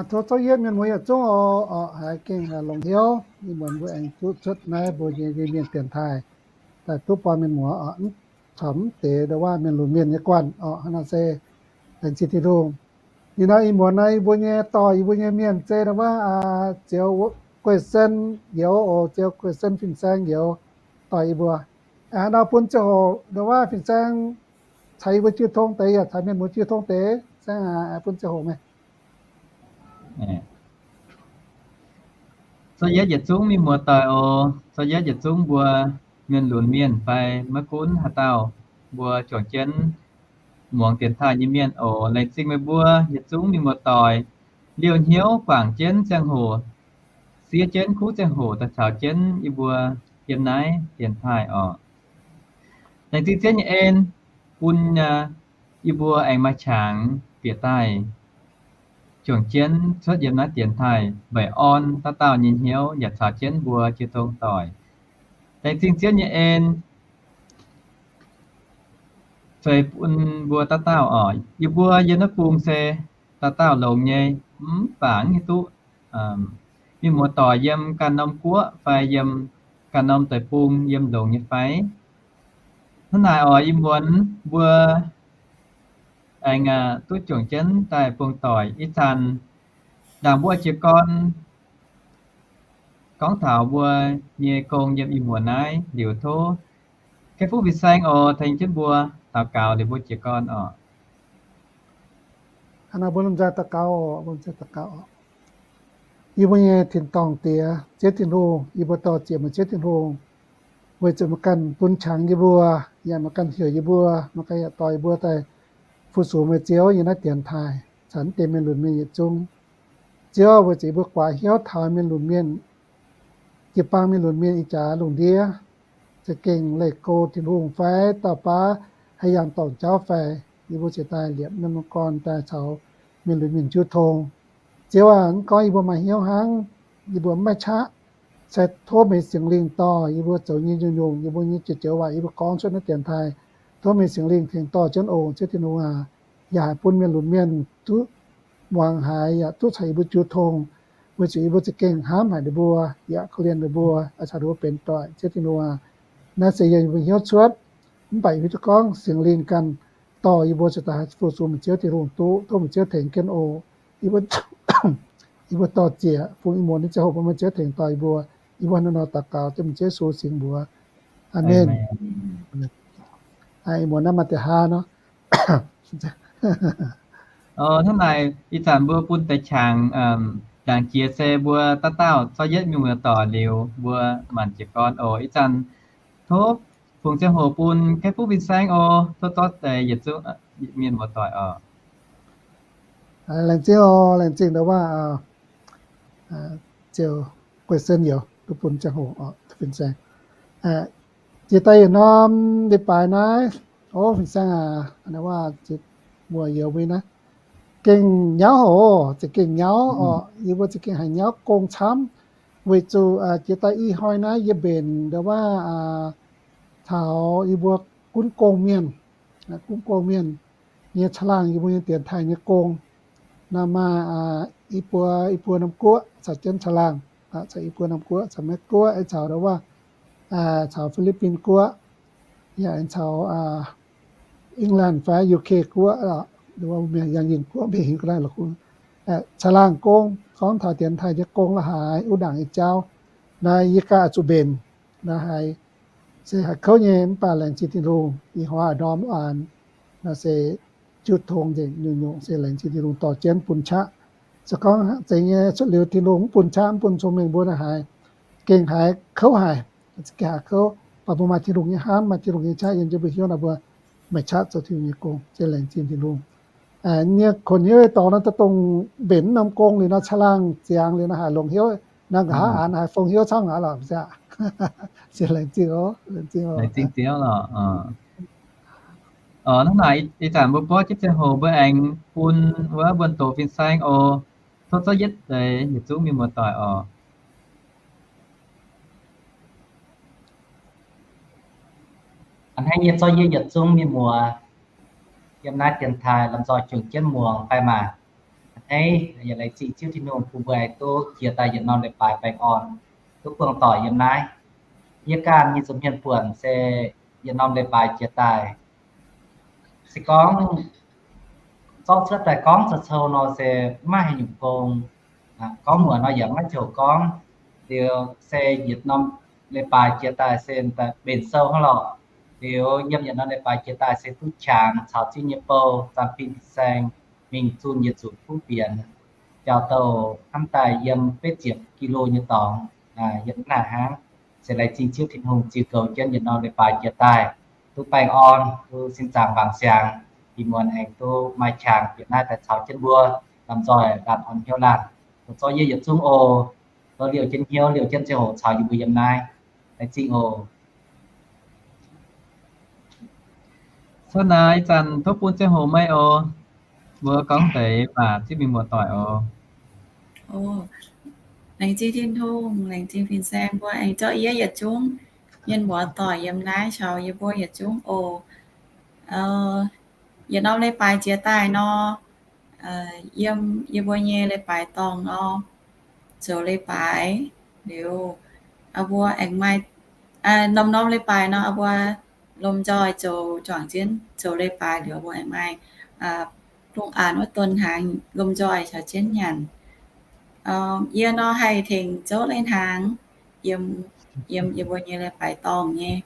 Tov zorqv yietv mienh muoz yietc zungv oc, haiz gengh longx hnyouv. Ih muonz mbuo aengx duqv cuotv naaiv mbuo nyei Iu-Mienh dienx taaih daaih duqv buangh mienh muoz oc. Mv corc mv deix ndo wuov mienh lunx mienh nyei guanh oc. Hnangv naaic se laengz zingh Tin-Hungh. Ih hnoi ih muonz naaiv yie mbuo nyei dorh yie mbuo nyei mienh zei ndo wuov Zioux Guei Sen Youz oc, Zioux Guei Sen Fin-Saeng Youz dorh yie mbuo. Aa, nor bun ziangh hoc ndo wuov Fin-Saeng caux yie mbuo jiu tong deix yaac caux mienh muoz jiu tong deix. Saeng aac, bun ziangh hoc meih. Zorqv yietv yietc zungv mienh muoz doic oc. Zorqv yietv yietc zungv mbuo mienh lunx mienh fai maiv gunv haaix dauh mbuo juangc jienv muangx dienx taaih nyei mienh oc. Laengz zingh meih mbuo yietc zungv mienh muoz doic liouh hnyouv guangc jienv ziangh hoc, siev jienv kuv ziangh hoc daaih caux jienv yie mbuo yiem naaiv dienx taaih oc. Laengz zingh Ziouv nyei en bun yie mbuo aengx maaih qangx bieqc daaih juangc jienv cuotv yiem naaiv dienx taaih weic orn dauh dauh nyei hnyouv yaac caux jienv mbuo jiu tong doic. Laengz zingh Ziouv nyei en feix bun mbuo dauh dauh oc. Yie mbuo yiem naaiv bung se dauh dauh longx nyei, mv baac mv hiuv duqv mienh muoz doic yiem ganh norm guoqv fai yiem ganh norm deic-bung yiem longx nyei fai. Hnangv naaic oc, ih muonz mbuo aengx duqv juangc jienv daaih buangh doic. Ih zanc ndaangc mbuo jiez gorn gorngv taux mbuo nyei gong yiem ih muonz naaiv liuz, tov Kei Fuqv Fin-Saeng oc tengx jienv mbuo daux gaux liuz mbuo jiez gorn oc. Hnangv naaic mbuo lomh nzoih daux gaux oc, mbuo lomh nzoih daux gaux oc. Yie mbuo nyei tin-dorngh Diex, Ziouv Tin-Hungh, yie mbuo dor-ziec meih Ziouv Tin-Hungh, weic zuqc meih ganh bun qangx yie mbuo, yaac meih ganh heuc yie mbuo, meih ganh yaac dorh yie mbuo daaih fu-sux meih Ziouv yiem naaiv dienx taaih caux naaiv deix mienh lunx mienh yietc zungv. Ziouv, weic zuqc yie mbuo guaax hnyouv taux mienh lunx mienh, jiu-baang mienh lunx mienh ih jaax lungh ndiev za'gengh leih go Tin-Hungh fai dauh baav haih yangh dorngc jauv fai, yie mbuo ziouc daaih liepc norm gorn daaih caux mienh lunx mienh jiu tong. Ziouv aac, mv gorngv yie mbuo maaih hnyouv hnangv, yie mbuo mv maaih qaqv, se tov meih Singx Lingh dorh yie mbuo zoux nyei nyungc-nyungc, yie mbuo nyei joux-joux waac yie mbuo gorngv cuotv naaiv dienx taaih, tov meih Singx Lingh tengx dorh jienv oc, Ziouv Tin-Hungh aac. Yaac haih bun mienh lunx mienh duqv muangx haiz, yaac duqv caux yie mbuo jiu tong, weic zuqc yie mbuo za'gengh hnamv haic ninh mbuo, yaac korv-lienh ninh mbuo, caux ninh mbuo benx doic, Ziouv Tin-Hungh aac. Naaiv se yiem yie mbuo hnyouv cuotv, mv baac yie mbuo gorngv Singx Lingh ganh dorh yie mbuo ziouc daaih haih fu-sux meih Ziouv Tin-Hungh duqv, tov meih Ziouv tengx jienv oc. Yie mbuo, yie mbuo dor-ziec, fungx ih muonz nyei ziangh hoc bun meih Ziouv tengx dorh yie mbuo. Yie mbuo hnangv nor daux gaux ziouc meih Ziouv Yesu singx mbuox. Aamen. Ih muonz naaiv maaih deix haa nor. Hnangv naaic ih zanc mbuo bun deix qangx, ndaangc jiex se mbuo dauh dauh zorqv yietv mienh muoz doic liuz, mbuo maanc jiez gorn oc. Ih zanc tov fungc ziangh hoc bun Kei Fuqv Fin-Saeng oc, tov zorqv deix yietc zungv mienh muoz doic oc. Laengz zingh oc, laengz zingh ndau waac, Ziouv Guei Sen Youz duqv bun ziangh hoc oc, Fin-Saeng. Jiex daaih yietc norm leiz-baaix naaiv, o, Fin-Saeng aac, waac muoz youz mbuo naaiv gengh nyauv oc, za'gengh nyauv oc. Yie mbuo za'gengh haiz nyauv gong camv, weic zuqc jiex daaih ih hnoi naaiv yie mbenc ndau waac caux yie mbuo gunv gong mienh, gunv gong mienh nyei caangh laangh, yie mbuo nyei dienx taaih nyei gong. Naaiv maaih i buo, i buo norm guoqv caux jienv caangh laangh, caux i buo norm guoqv, caux Meiv Guoqv, caux ndau waac, caux Fi^li^bin Guoqv, yaac caux England fai U K Guoqv, yangh yinh guoqv mbenc hiuv ga'naaiv lorqc. Caangh laangh gong, gorngv taux dienx taaih nyei gong la'haaix, wuov ndaangc nyei jauv, naaiv yie ganh zuqc mbenc. Naaiv haiz se haiz kouv nyei, mv baac laengz zingh Tin-Hungh, ih hnoi a'ndorm wuov aanx, naaiv se jiu tong nzengc nyungc-nyungc se laengz zingh Tin-Hungh dorh jienv bun qaqv. Se gorngv zeiz nyei cuotv liuz Tin-Hungh mv bun qaqv, mv bun cong-mengh mbuo naaiv haiz gengh haiz kouv haic, gengh haiz kouv. Mv baac mbuo maaih Tin-Hungh nyei hnamv, maaih Tin-Hungh nyei qaqv yiem jienv mbuo hnyouv nor, mbuo meih qaqv zoux Tin-Hungh nyei gong, se laengz zingh Tin-Hungh. Nyie konx hnyouv dorngx nor, daaih dongh mbenc mv norm gong liuz nor, caangh laangh ziangx liuz nor, haiz longx hnyouv nor, nqa'haav aanx haiz fong hnyouv camv aqv lorqc. Se laengz zingh oc, laengz zingh oc. Ih zanc mbuo borqv jienv ziangh hoc mbuo aengx bun wuov mbuon doz Fin-Saeng oc. Tov zorqv yietv deix yietc zungv mienh muoz-doic oc. A'hneiv nyei zorqv yietv yietc zungv mienh muoz yiem naaiv dienx taaih lomh nzoih juangc jienv muangx fai maah. Hneiv, yaac laengz zingh Ziouv Tin-Hungh bun mbuo aengx duqv jiex daaih yietc norm leiz-baaix baengh orn, duqv buangh doic yiem naaiv. Yie ganh nyei nza'hmien buonc se yietc norm leiz-baaix jiex daaih. Se gorngv zorqv cuotv daaih gorngv zoux cou nor se maiv maaih haaix nyungc gong. Gorngv muonc nor yaac maiv ziouc gorngv. Liuz se yietc norm leiz-baaix jiex daaih se mbenc sou hnangv lorqc. Liuz yiem yietc norm leiz-baaix jiex daaih se duqv qangx caux ziex nyei bou, zanc fin-saeng, mingh zunh yietc nzunc kuv fienx, biaux douh hnamv daaih yiem betv ziepc kilo nyei dorngx, yiem naaiv hnangv. Se laengz zingh Ziouv Tin-Hungh ziux goux jienv yietc norm leiz-baaix jiex daaih, duqv baengh orn, duqv sin zaangc wangc siangx, ih muonz aengx duqv maaih qangx bieqc naaiv daaih caux jienv mbuo lomh nzoih laanh orn hnyouv laanh. Zoux zorqv yie yietc zungv oc. Tov liouh jienv hnyouv, liouh jienv ziangh hoc caux yie mbuo yiem naaiv. Laengz zingh oc. Cuotv naaic ih zanc tov bun ziangh hoc meih oc. Mbuo gorngv deix waac zipv mienh muoz-doic oc. Laengz zingh Tin-Hungh, laengz zingh fin-saeng mbuo aengx zorqv yie yietc zungv mienh muoz-doic yiem naaiv caux yie mbuo yietc zungv oc. Yietc norm leiz-baaix jiex daaih nor, yiem yie mbuo nyei leiz-baaix dorngh nor, zoux leiz-baaix liuz, mbuo aengx maaih norm-norm leiz-baaix nor, mbuo lomh nzoih zoux juangc jienv zoux leiz-baaix liuz, mbuo aengx maaih lungh aanx wuov donx hnaangx lomh nzoih caux jienv nyanc. Yie nor haih tengx zouv leiz-hnaangx yiem, yiem yie mbuo nyei leiz-baaix dorngh nyei.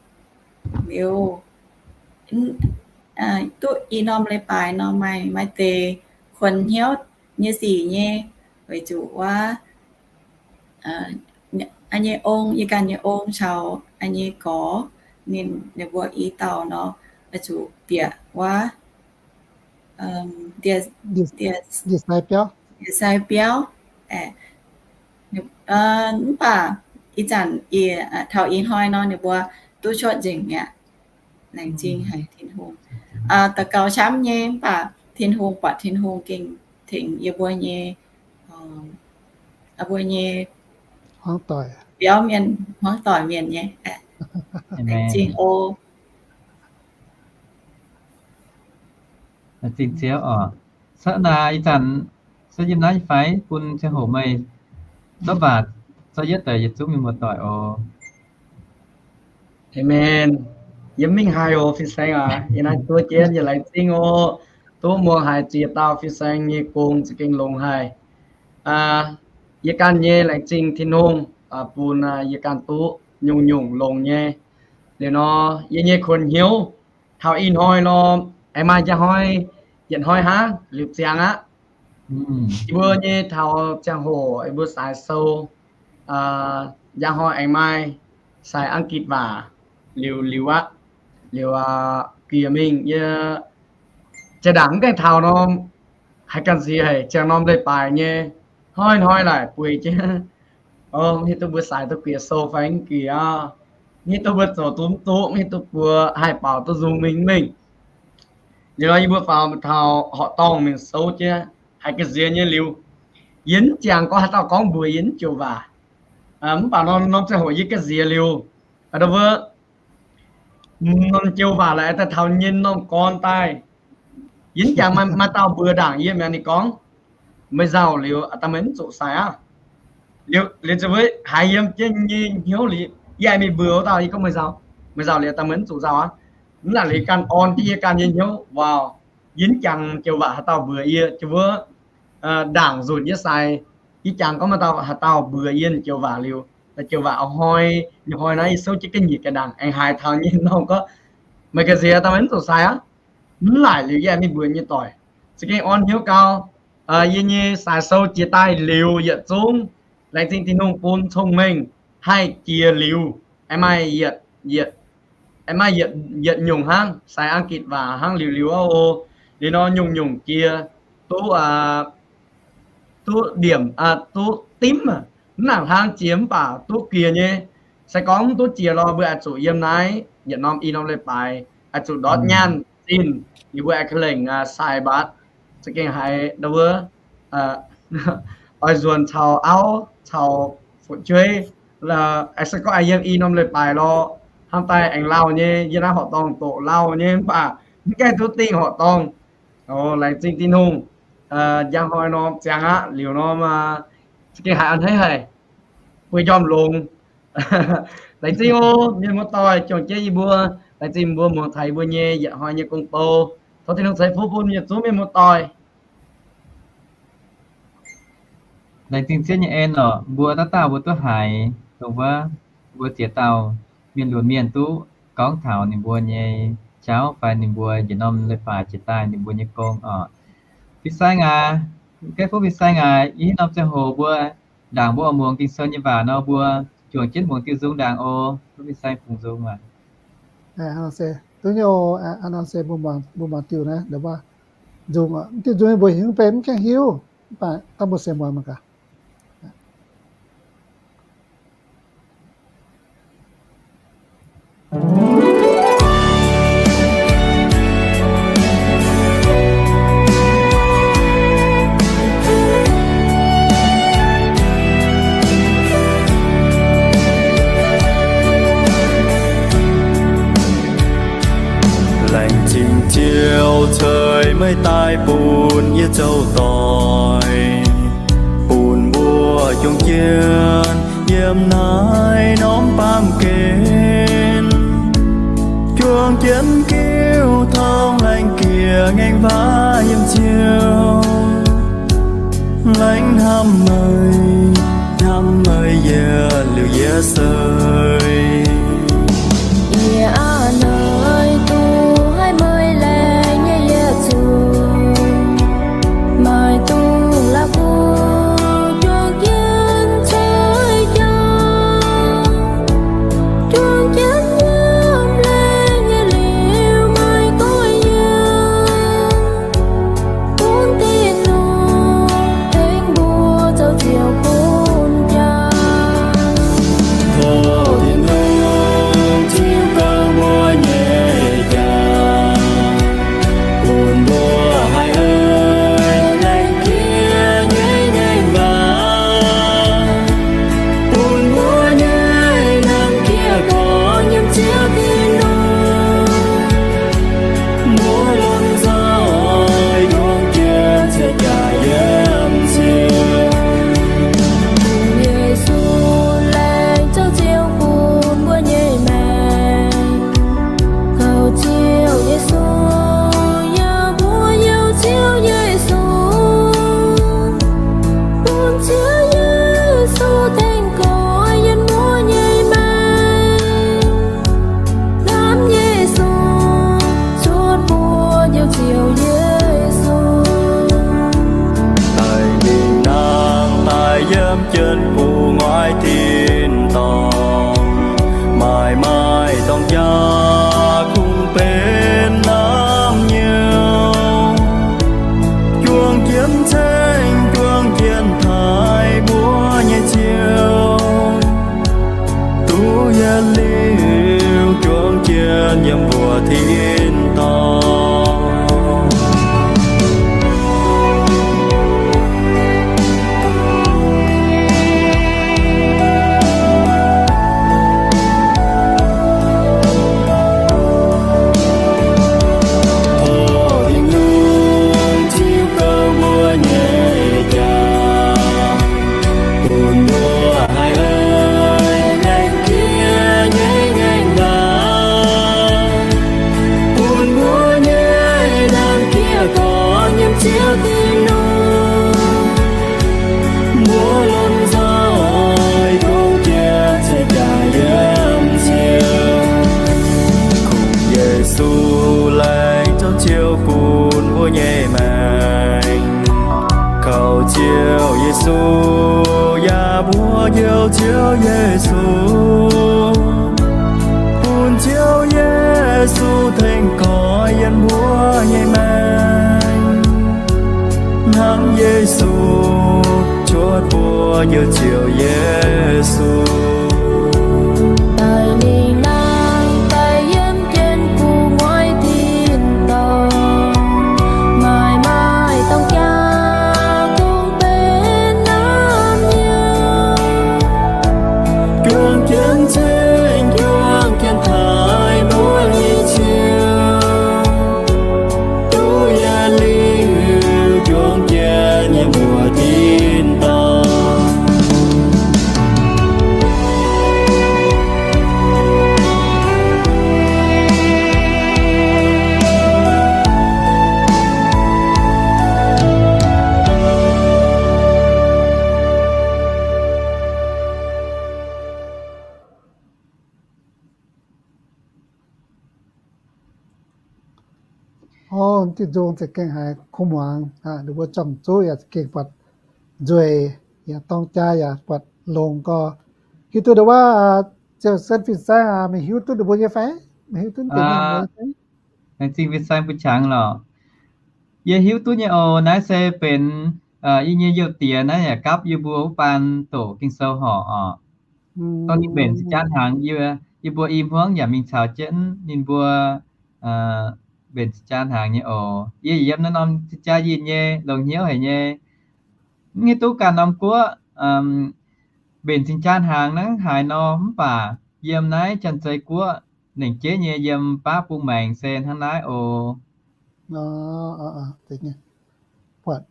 Liuz, duqv i norm leiz-baaix nor maaih, maaih deix kuonx hnyouv nyei sic nyei, weic zuqc wuov nyei ong, yie ganh nyei ong caux nyei gorx, ninh, ninh mbuo i dauh nor, weic zuqc bieqc wuov, bieqc sai biauv. Mv baac ih zanc, taux ih hnoi nor ninh mbuo duqv cuotv nzengc mi'aqv. Laengz zingh haic Tin-Hungh. Daux gaux camv nyei, mv baac Tin-Hungh, buatc Tin-Hungh gengh tengx yie mbuo nyei, mbuo nyei hmuangv doic, biauv mienh, hmuangv doic mienh nyei. Laengz zingh oc. Laengz zingh Ziouv oc. Cuotv naaic ih zanc se yiem naaiv fai bun ziangh hoc meih ndopv waac zorqv yietv deix yietc zungv mienh muoz-doic oc. Amen. Yie mingh haic oc, fin-saeng aac. Yie naaiv duqv jienv yie laengz zingh oc. Duqv muangx haic ziex dauh fin-saeng nyei gong za'gengh longx haic. Yie ganh nyei laengz zingh Tin-Hungh bun yie ganh duqv nyungc-nyungc longx nyei. Liuz nor, yie nyei kuonx hnyouv taux ih hnoi nor, aengx maaih njang hnoi, yietc hnoi hnangv liuz ziangx aqv. Yie mbuo nyei taux ziangh hoc yie mbuo sai sou, njang hnoi aengx maaih sai Ang^gitc waac liuz, liuz aqv, liuz giex mingh yie jiex ndaangc mv gaengh taux nor, haiz ganh sic haic, ziangh norm leiz-baaix nyei, hnoi-hnoi laaic bueix jienv. Mv hiuv duqv mbuo sai duqv giex sou fai mv giex aqv. Mv hiuv duqv mbuo zoux duqv mv duqv, mv hiuv duqv mbuo haih baaux duqv nzung mingh mv mingh. Liuz nor yie mbuo faaux taux horqc dorngh mingh souv jienv, haiz ga'nziex nyei liuz, yie mv jangx gorngv haaix dauh gorngv mbuox yie mv joux waac. Mv baac norm, norm ziangh hoc yie ga'nziex liuz, wuov norm joux waac laaix daaih taux nyei norm gorn daaih, yie mv jangx maaih dauh mbuox ndaangc yie mi'aqv. Ninh gorngv, meih nzauh liuz, daaih meih mv zuqc sai aqv. Liuz, liuz ziouc haiz yiem jienv nyei hnyouv liuz, yie mingh mbuox wuov dauh, yie gorngv, meih nzauh, meih nzauh liuz daaih meih mv zuqc nzauh aqv. Mv naaic liuz ganh orn jienv yie ganh nyei hnyouv, wow, yie mv jangx joux waac haaix dauh mbuox yie, joux wuov ndaangc nzunc yie sai, yie jangx gorngv maaih dauh haaix dauh mbuox yie joux waac liuz, joux waac a'hnoi, a'hnoi naaiv yie souv jienv ga'nyiec ga'ndaangc aengx haiz taux nyei norm gorngv, meih ga'nziex daaih meih mv zuqc sai aqv. Mv naaic liuz yie mingh mbuox nyei doic, za'gengh orn hnyouv gau. Yie nyei sai sou jiex daaih liuz yietc zungv, laengz zingh Tin-Hungh bun cong-mengh haih jiex liuz, aengx maaih yietc, yietc, aengx maaih yietc, yietc nyungc hnangv, sai Ang^gitc waac hnangv liuz liuz aqv oc. Liuz nor nyungc-nyungc jiex duqv, duqv ndiemc, duqv dimv, mv nangc hlang jiex mv baac duqv jiex nyei. Se gorngv mv duqv jiex lorh, mbuo oix zuqc yiem naaiv yietc norm i norm leiz-baaix oix zuqc ndortv nyaanh zinh, liuz mbuo oix ka'lengc sai mbatc, za'gengh haiz ndau wuov oix nzuonx caux auv caux fu'jueiv, se gorngv oix yiem i norm leiz-baaix lorh, hnamv daaih aengx lauh nyei. Yie naaiv horqc dorngh doqc lauh nyei mv baac mv gaengh duqv dingh horqc dorngh. Laengz zingh Tin-Hungh. njang hnoi norm ziangx aqv. Liuz norm za'gengh haiz a'hneiv haic, mbuo njormh longx. Laengz zingh oc mienh muoz-doic, juangc jienv yie mbuo. Laengz zingh mbuo muangx taux yie mbuo nyei yietc hnoi nyei gong-bou. Tov Tin-Hungh ceix fuqv bun yietc zungv mienh muoz-doic. Laengz zingh Ziouv nyei en oc. Mbuo dauh dauh mbuo duqv haiz dongh wuov, mbuo ziex dauh mienh luoqc mienh duqv gorngv taux ninh mbuo nyei jauv fai ninh mbuo njiec norm leiz-baaix jiex daaih ninh mbuo nyei gong oc. Fin-saeng aac, gaeqv fuqv fin-saeng aac, yie norm ziangh hoc mbuo ndaangc mbuo oix muangx Ging-Sou nyei waac nor, mbuo juangc jienv muangx diuh nzung ndaangc oc. Fin-saeng fungc nzung aac. Duqv nyei oc. Nor se mbuo muangx diuh naaiv, nzung, diuh nzung mbuo hingv mv benx mv gaengh hiuv, mv baac dangh mbuo se muangx mangc gaax. Laengz zingh Ziouv ceix meih daaih bun yie zoux doic, bun mbuo juangc jienv yiem naaiv norm baamh gen, juangc jienv giuv torngv laengz jiex ngaengc waac yiem Ziouv. Laengz hnamv meih, hnamv meih yietc liuz yietc seix. Yie aav noic duqv haiz meih laengz nyei yietc zungv, maaih dungx la'kuqv juangc jienv coiv jauv, juangc jienv yiem laengz nyei liuz maaih goiv yiem. Bun Tin-Hungh tengx mbuo zoux Ziouv bun jaa. Tov Tin-Hungh tiuv gouv mbuo nyei jaa, bun mbuo haih eix laengz jiex nyei ngaengc waac, bun mbuo nyei hnamv jiex gorx yiem Ziouv Tin-Hungh. Mbuo lomh nzoih juangc jienv ceix jaax yiem Ziouv. Yesu laengz zoux Ziouv bun mbuo nyei maengc. Kaux Ziouv Yesu, yaac mbuo youc Ziouv Yesu, bun Ziouv Yesu tengx goiv yiem mbuo nyei maengc. Hnamv Yesu, cuotv mbuo youc Ziouv Yesu. Daic mingh nangh daaih yiem jienv gu'nguaaic tin-dorngh, maaih maaih dorng jaa kungx benx naamh nyouz, juangc jienv ceng juangc jienv taaih mbuo nyei Ziouv. Duqv yietc liuz juangc jienv yiem mbuo tin-dorngh. Tov Tin-Hungh tiuv gouv mbuo nyei jaa, bun mbuo haih eix laengz jiex nyei ngaengc waac, bun mbuo nyei hnamv jiex gorx yiem Ziouv Tin-Hungh. Mbuo lomh nzoih juangc jienv ceix jaax yiem Ziouv. Kungx Yesu laengz zoux Ziouv bun mbuo nyei maengc. Kaux Ziouv Yesu, yaac mbuo youc Ziouv Yesu, bun Ziouv Yesu tengx goiv yiem mbuo nyei maengc. Hnamv Yesu, cuotv mbuo youc Ziouv Yesu. Daic lingh naang daaih yiem jienv gu'nguaaic tin-dorngh, maaih maaih dorng jaa kungx benx naamh nyouz, juangc jienv ceng juangc jienv taaih mbuo nyei Ziouv. Duqv yietc liuz juangc jienv Ov, diuh nzung za'gengh haiz kuv muangx, ninh mbuo zorng-zuqv yaac za'gengh buatc nzueic, yaac dorng jaa yaac buatc longx gorx. Hiuv duqv ndongc wuov, Ziouc Sen Fin-Saeng, meih hiuv duqv ninh mbuo nyei fai? Meih hiuv duqv deix mienh mbuo nyei fai? Laengz zingh Fin-Saeng bun qangx lorqc. Yie hiuv duqv nyei oc. Naaiv se benx yie nyei youh diex naaiv yaac gapv yie mbuo wuov baan doqc Ging-Sou horc oc. Dongh ninh mbenc cing-jaa hnaangx, yie mbuo i hmuangv yaac mingh caux jienv ninh mbuo mbenc cing-jaa hnaangx nyei oc. Yie yiem naaiv norm cing-jaa yinh nyei, longx hnyouv haic nyei. Mv hiuv duqv ganh norm guoqv mbenc cing-jaa hnaangx hnangv haaix nor, mv baac yiem naaiv Janx-Zei Guoqv lengc jeiv nyei yiem baav bung maengx se hnangv naaiv oc.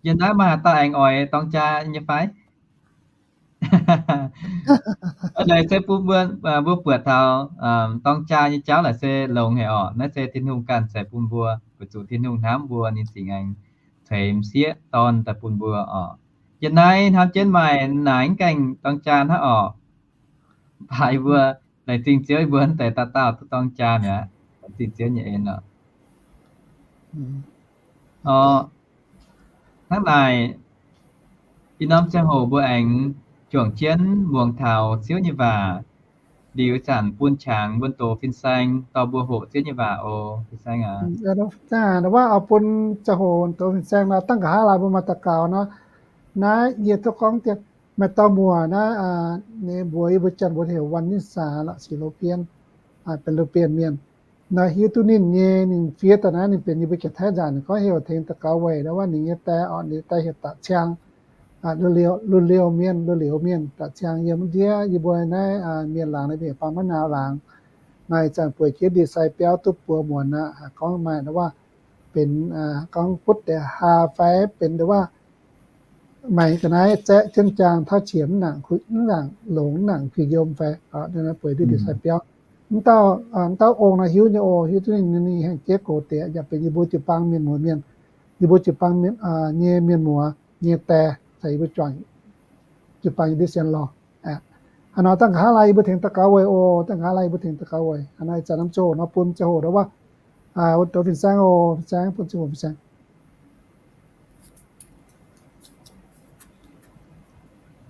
Yiem naaiv maaih haaix dauh aengx oix dorng jaa nyei fai? Naaiv se bun mbuo, mbuo buatc taux dorng jaa nyei jauv naaic se longx haic oc. Naaiv se Tin-Hungh ganh ceix bun mbuo, weic zuqc Tin-Hungh hnamv mbuo, ninh zingc aengx ceix m'sieqv dorn daaih bun mbuo oc. Yiem naaiv hnamv jienv maaih naaic mv gaengh dorng jaa hnangv oc. Mv baac yie mbuo laengz zingh Ziouv, yie mbuo mv deix dauh dauh duqv dorng jaa mi'aqv. Laengz zingh Ziouv nyei en oc. Hnangv naaic, ih norm ziangh hoc mbuo aengx juangc jienv muangx taux Ziouv nyei waac. Liuz zanc bun qangx mbuo dox Fin-Saeng dorh mbuo hoqc Ziouv nyei waac oc, Fin-Saeng aac. Wuov bun ziangh hoc dox Fin-Saeng nor, dangh nqa'haav laaix mbuo maaih daux gaux nor, naaiv yie duqv gorngv dien, maaih dauh muoc naaiv, ninh mbuox yie mbuo Janx mbuo heuc วันวิสา lorqc, sic โลเปียน, benx โลเปียน mienh. Naaiv hiuv duqv ninh nyei, ninh fiev daaih naaiv ninh benx yie mbuo Janx-Taiv nzaanc, ninh gorngv heuc tengx daux gaux weic ndo wuov ninh nyei die orqc, ninh die heuc Da'ciang, Lu-Liouh mienh, Lu-Liouh mienh, Da'ciang yiem ndiev yie mbuo naaiv mienh laangz naaiv mienh bang maiv nau laangz. Naaiv zanc bueix jienv ndie-sai biauv duqv buoz muonz aqv, gorngv maaih ndo wuov benx gorngv butv deix haa fai benx ndo wuov maaih ga'naaiv zaeqv jienv jaang tauv qiemx mv nangc, mv nangc longx, mv nangc kuinx yiem fai, bueix ndie-sai biauv. Mv dauh ong naaiv hiuv nyei oc, hiuv duqv ninh haengh jeiv gox deix yaac benx yie mbuo jiu-baang mienh muoz mienh, yie mbuo jiu-baang nyei mienh muoz nyei die, caux yie mbuo juangc jiu-baang nyei ndie sienx lorh. Hnangv nor dangh nqa'haav laaix yie mbuo tengx daux gaux weic oc, dangh nqa'haav laaix yie mbuo tengx daux gaux weic. Hnangv nor ih zanc norm ziangh hoc nor bun ziangh hoc ndo wuov, dox Fin-Saeng oc, Fin-Saeng, bun ziangh hoc Fin-Saeng.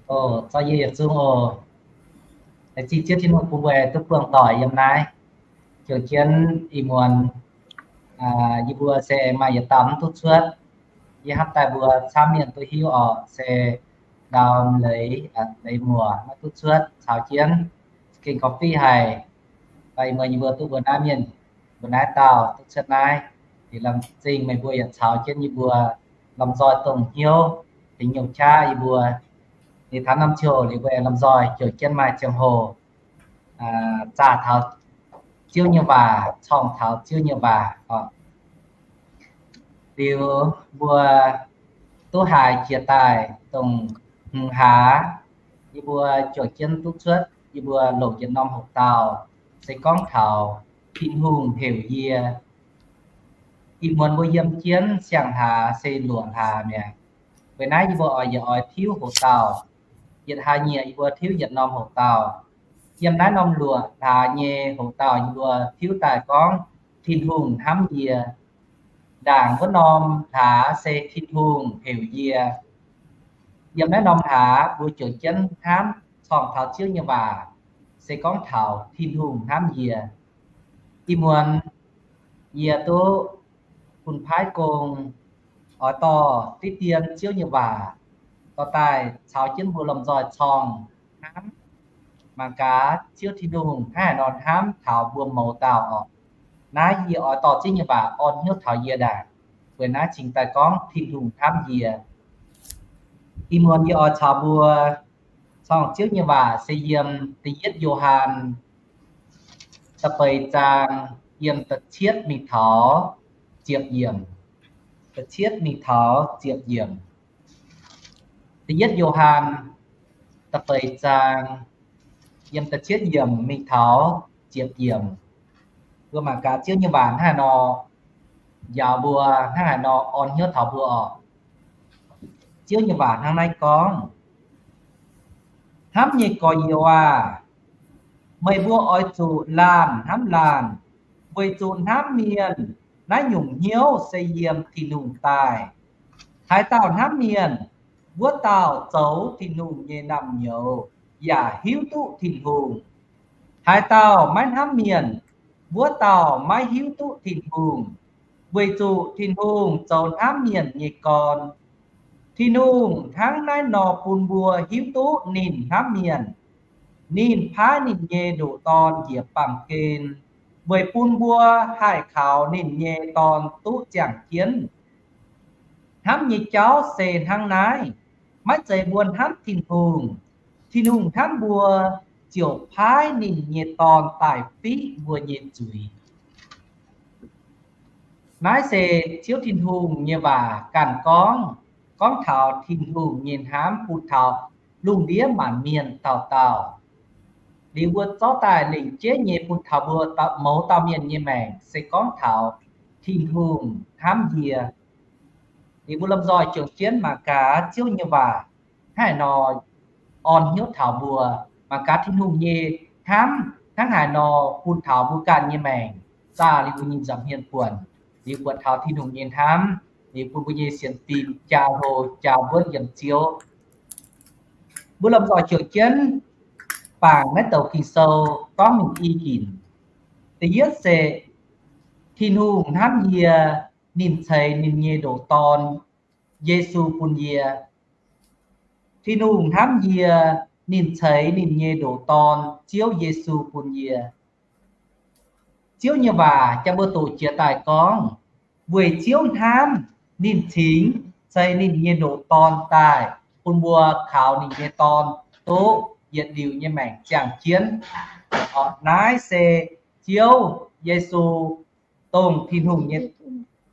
Oc, zorqv yie yietc zungv oc. Laengz zingh Ziouv Tin-Hungh bun mbuo duqv buangh doic yiem naaiv. Juangc jienv ih muonz yie mbuo se maaih yietc dauh mv duqv cuotv. Yie hnamv daaih mbuo camv mienh duqv hiuv oc, se ndau leiz, leiz muoc maiv duqv cuotv caux jienv, gengh gorngv fiuv haic. Daaih ih muonz yie mbuo duqv mbuo naaiv mienh, mbuo naaiv dauh duqv cuotv naaiv, liuz laengz zingh meih mbuo yaac caux jienv yie mbuo lomh nzoih dongh hnyouv, tengx nyungc qaqv yie mbuo. Liuz taux norm ziouc liuz mbuo aengx lomh nzoih juangc jienv maaih ziangh hoc zaah taux Ziouv nyei waac, corng taux Ziouv nyei waac oc. Liuz mbuo duqv haiz jiex daaih dongh hmz hlaax, yie mbuo juangc jienv duqv cuotv yie mbuo longc yietc norm hoc dauh, se gorngv taux Tin-Hungh heuc yie. Ih muonz mbuo yiem jienv siang-hlaax se luoqc hlaax mi'aqv. Weic naaiv yie mbuo oix yietc oix tiuv hoc dauh, yietc hlaax nyieqc yie mbuo tiuv yietc norm hoc dauh. Yiem naaiv norm luoqc hlaax nyei hoc dauh yie mbuo tiuv daaih gorngv Tin-Hungh hnamv yie. Ndaangc wuov norm hlaax se Tin-Hungh heuc yie. Yiem naaiv norm hlaax mbuo juangc jienv hnamv corng taux Ziouv nyei waac, se gorngv taux Tin-Hungh hnamv yie. Ih muonz yie duqv bun paaiv gong, oix dorh diqv dien Ziouv nyei waac dorh daaih caux jienv mbuo lomh nzoih corng hnamv, mangc gaax Ziouv Tin-Hungh hnangv haaix nor hnamv taux mbuo mouz dauh oc. Naaiv yie oix dorh Ziouv nyei waac orn hnyouv taux yie ndaangc, weic naaiv cingx daaih gorngv Tin-Hungh hnamv yie. Ih muonz yie oix caux mbuo corng Ziouv nyei waac se yiem da'yietv Yo^han da'feix zaang, yiem da'cietv mingh taux ziepc yiemc. Da'cietv mingh taux ziepc yiemc. Da'yietv Yo^han da'feix zaang, yiem da'cietv yiemc mingh taux ziepc yiemc. Mbuo mangc gaax Ziouv nyei waac hnangv haaix nor njaaux mbuo, hnangv haaix nor orn hnyouv taux mbuo oc. Ziouv nyei waac hnangv naaiv gorngv, Hnamv nyei gorx-youz aah! Meih mbuo oix zuqc laanh hnamv laanh, weic zuqc hnamv mienh Naaiv nyungc hnyouv se yiem Tin-Hungh daaih. Haaix dauh hnamv mienh, wuov dauh zoux Tin-Hungh nyei naamh nyouz yaac hiuv duqv Tin-Hungh. Haaix dauh maiv hnamv mienh, wuov dauh maiv hiuv duqv Tin-Hungh, weic zuqc Tin-Hungh zoux hnamv mienh nyei gorn. Tin-Hungh hnangv naaiv nor bun mbuo hiuv duqv ninh hnamv mienh. Ninh paaiv ninh nyei ndoqc Dorn njiec baamh gen, weic bun mbuo haih kaux ninh nyei Dorn duqv ziangh jienv. Hnamv nyei jauv se hnangv naaiv. Maiv zeiz mbuo hnamv Tin-Hungh, Tin-Hungh hnamv mbuo, ziouc paaiv ninh nyei Dorn daaih fiqv mbuo nyei zuiz. Naaiv se Ziouv Tin-Hungh nyei waac ganh gorngv, gorngv taux Tin-Hungh nyei hnamv bun taux lungh ndiev maanc mienh dauh dauh. Liuz mbuo zorqv daaih lengc jeiv nyei bun taux mbuo mouz dauh mienh nyei maengc se gorngv taux Tin-Hungh hnamv yie. Liuz mbuo lomh nzoih juangc jienv mangc gaax Ziouv nyei waac hnangv haaix nor orn hnyouv taux mbuo, mangc gaax Tin-Hungh nyei hnamv hnangv haaix nor bun taux mbuo ganh nyei maengc, zaah liuz mbuo nyei nza'hmien buonc, liuz buatc taux Tin-Hungh nyei hnamv, liuz bun mbuo nyei sienx fim jaa hlo jaa wuonv yiem Ziouv. Mbuo lomh nzoih juangc jienv bangc naaiv douc Ging-Sou gorngv mingh i ginc. Da'yietv se Tin-Hungh hnamv yie, ninh ceix ninh nyei ndoqc Dorn, Yesu bun yie. Tin-Hungh hnamv yie, ninh ceix ninh nyei ndoqc Dorn, Ziouv Yesu bun yie. Ziouv nyei waac jangx mbuo doqc jiex daaih gorngv, weic Ziouv hnamv, ninh cingx ceix ninh nyei ndoqc Dorn daaih bun mbuo kaux ninh nyei Dorn duqv yietc liuz nyei maengc ziangh jienv. Naaiv se Ziouv Yesu, dongh Tin-Hungh nyei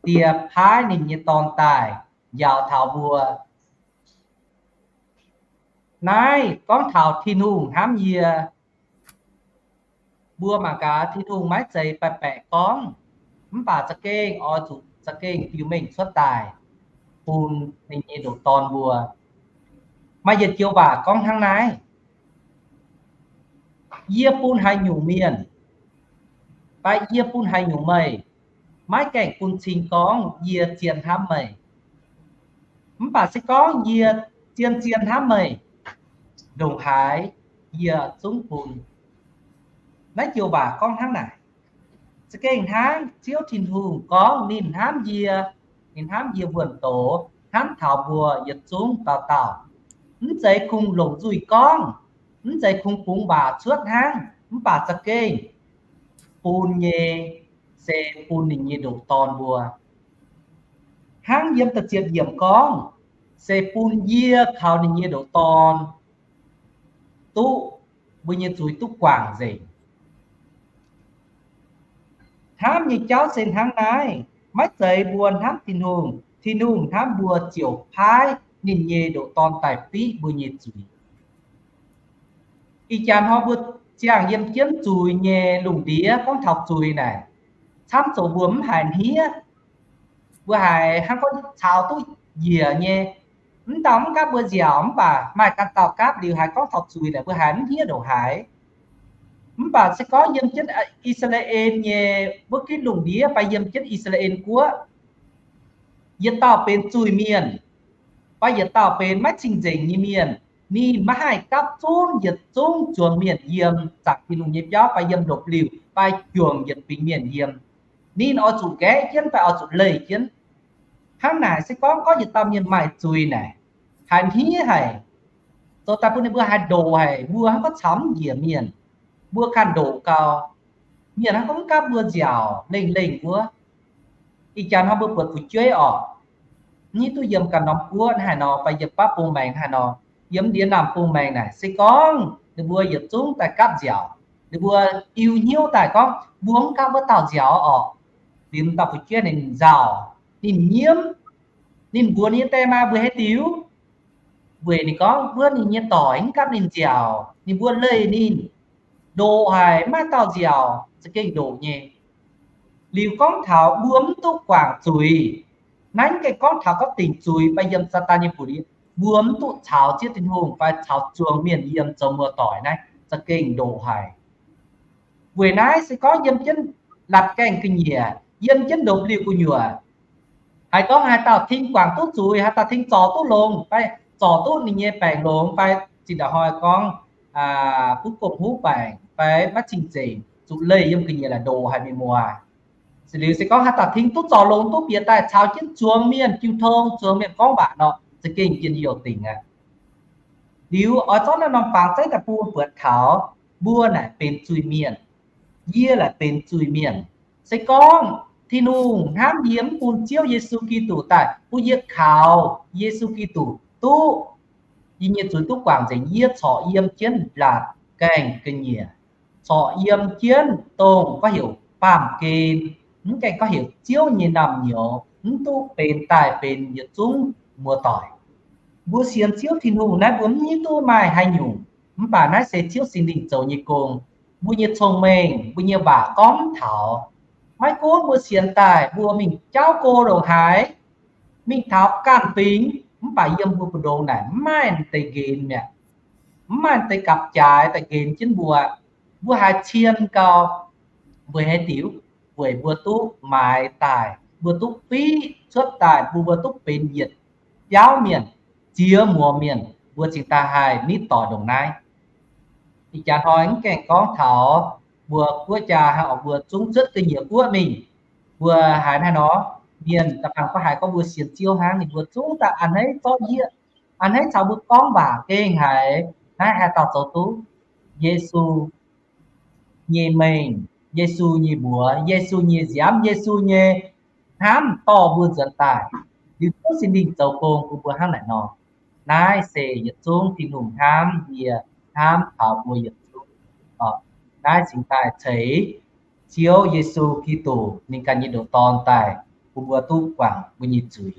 Die paaiv ninh nyei Dorn daaih njaaux taux mbuo. Naaiv gorngv taux Tin-Hungh hnamv yie. Mbuo mangc gaax Tin-Hungh maiv zeiz baeqc baeqc gorngv, mv baac za'gengh oix zuqc za'gengh biux mengh cuotv daaih bun ninh nyei ndoqc Dorn mbuo. Maaih yietc joux waac gorngv hnangv naaiv, yie bun haaix nyungc mienh, fai yie bun haaix nyungc meih, maiv gaengh bun cing gorngv yie zien hnamv meih. Mv baac se gorngv yie zien-zien hnamv meih, ndongc haaix yie zungv bun. Naaiv joux waac gorngv hnangv naaic. Za'gengh hnangv Ziouv Tin-Hungh gorngv ninh hnamv yie, ninh hnamv yie wuonh doz, hnamv taux mbuo yietc zungv dauh dauh. Mv zeiz kungx longc nzuih gorngv, mv zeiz kungx bungx waac cuotv hnangv, mv baac za'gengh bun nyei se bun ninh nyei ndoqc Dorn mbuo. Hnangv yiem da'ziepc yiemc gorngv, se bun yie kaux ninh nyei ndoqc Dorn duqv, mbuo nyei zuiz duqv guangc nzengc. Hnamv nyei jauv se hnangv naaiv, maiv zeiz mbuo hnamv Tin-Hungh, Tin-Hungh hnamv mbuo ziouc paaiv ninh nyei ndoqc Dorn daaih fiqv mbuo nyei zuiz. Ih jaax hnoi mbuo ziangh yiem jienv zuiz nyei lungh ndiev gorngv taux zuiz naaic, camv zoqc mbuo mv haiz hniev. Mbuo haiz hnangv gorngv caux duqv njiec nyei. Mv dauh mv gapv mbuo nziaauc, mv baac maaih ganh dauh gapv liuz haiz gorngv taux zuiz naaic mbuo haiz mv hniev ndongc haaix. Mv baac se gorngv yiem jienv I^saa^laa^en nyei wuov ginv lungh ndiev fai yiem jienv I^saa^laa^en guoqv, yietc dauh benx zuiz-mienh fai yietc dauh benx maiv cing-nzengc nyei mienh, ninh maiv haih gapv zunv yietc zungv zuangx mienh yiem zaangc Tin-Hungh nyei biauv fai yiem ndopv-liuh fai juangc yietc fingx mienh yiem. Ninh oix zuqc nqaeqv jienv fai oix zuqc leih jienv. Hnangv naaic se gorngv gorngv yietc dauh mienh maaih zuiz naaic, haiz hniev haic, zoux daaih bun ninh mbuo haiz ndoqc haic, mbuo hnangv gorngv caux mv njiec mienh, mbuo ganh ndoqc gau. Mienh hnangv gorngv mv gapv mbuo nziaauc lengh lengh wuov. Ih jaax hnoi mbuo buatc fu'jueiv orqc, mv hiuv duqv yiem ganh norm guoqv hnangv haaix nor fai yiem baav bung maengx hnangv haaix nor, yiem ndiev naamh bung maengx naaic, se gorngv ninh mbuo yietc zungv daaih gapv nziaauc, ninh mbuo diu hnyouv daaih gorngv mbuo mv gapv wuov dauh nziaauc orqc, liuz dauh fu'jueiv ninh nzauh, ninh nyiemv, ninh mbuox ninh nyei die maa mbuo haaix diuc? Weic ninh gorngv wuov ninh nyei doic mv gapv ninh nziaauc, ninh mbuo leih ninh, ndoqc haic, mv maaih dauh nziaauc za'gengh ndoqc nyei. Liuz gorngv taux mbuo mv duqv guangc zuiz. Naaiv mv gaengh gorngv taux gorngv dingc zuiz fai yiem Saadaan nyei buoz-ndiev, mbuo mv duqv caux Ziouv Tin-Hungh fai caux zuangx mienh yiem zoux muoz-doic naaiv za'gengh ndoqc haic. Weic naaiv se gorngv yiem jienv la'gaengh ga'nyiec, yiem jienv ndopv-liuh gu'nyuoz. Haiz gorngv haaix dauh ting guangc duqv zuiz, haaix dauh ting zorc duqv longx, fai zorc duqv ninh nyei baengc longx, fai zinh ndaangc hnoi gorngv butv gomh huv baengc fai maiv cing-nzengc, zuqc leih yiem ga'nyiec la'ndoz haic mienh muoz. Se liuz se gorngv haaix dauh ting duqv zorc longx, duqv bieqc daaih caux jienv zuangx mienh jiu tong, zuangx mienh gorngv waac nor, za'gengh njien-youh dingc aqv. Liuz oix zorqv naaiv norm fangx zeiv daaih bun buatc taux mbuo naaic benx zuiz-mienh, yie naaic benx zuiz-mienh. Se gorngv Tin-Hungh hnamv yie mv bun Ziouv Yesu Giduc daaih bun yie kaux Yesu Giduc duqv, yie nyei zuiz duqv guangc nzengc, yie corc yiem jienv laatc gaengh ga'nyiec, corc yiem jienv dongh gorngv heuc baamh gen, mv gaengh gorngv heuc Ziouv nyei naamh nyouz, mv duqv benx daaih benx yietc zungv muoz-doic. Mbuo sienx Ziouv Tin-Hungh naaiv mbuo mv hiuv duqv maaih haaix nyungc, mv baac naaiv se Ziouv Singx Lingh zoux nyei gong. Mbuo nyei cong-mengh, mbuo nyei waac gorngv mv taux. Maiv gunv mbuo sienx daaih mbuo mingh jauv go ndongc haaix, mingh taux ganh fingx, mv baac yiem mbuo mbu'ndongx naaic mv maaih deix nqenx mi'aqv. Mv maaih deix gapv-jaaix daaih nqenx jienv mbuo. Mbuo haiz cien gau, weic haaix diuc? Weic mbuo duqv maaiz daaih, mbuo duqv fiqv cuotv daaih, mbuo, mbuo duqv benx yietc biauv mienh, ziex muoz mienh, mbuo cingx daaih haih nitv doic ndongc naaiv. Ih jaax hnoi mv gaengh gorngv taux mbuo guoqv jaa hnangv, mbuo zungv cuotv ga'nyiec guoqv mingh, mbuo haiz hnangv nor, mienh da'faanh gorngv haiz gorngv mbuo sienx Ziouv hnangv, ninh mbuo zungv daaih a'hneiv zorqv yie, a'hneiv caux mbuo gorngv waac gengh haiz naaiv haaix dauh zoux duqv? Yesu nyei mengh, Yesu nyei mbuox, Yesu nyei nziaamv, Yesu nyei hnamv dorh mbuo nzuonx daaih. Liuz Ziouv Singx Lingh zoux gong bun mbuo hnangv naaic nor. Naaiv se yietc zungv Tin-Hungh hnamv yie, hnamv taux mbuo yietc zungv. Naaiv cingx daaih ceix Ziouv Yesu Giduc ninh ganh nyei ndoqc Dorn daaih bun mbuo duqv guangc mbuo nyei zuiz.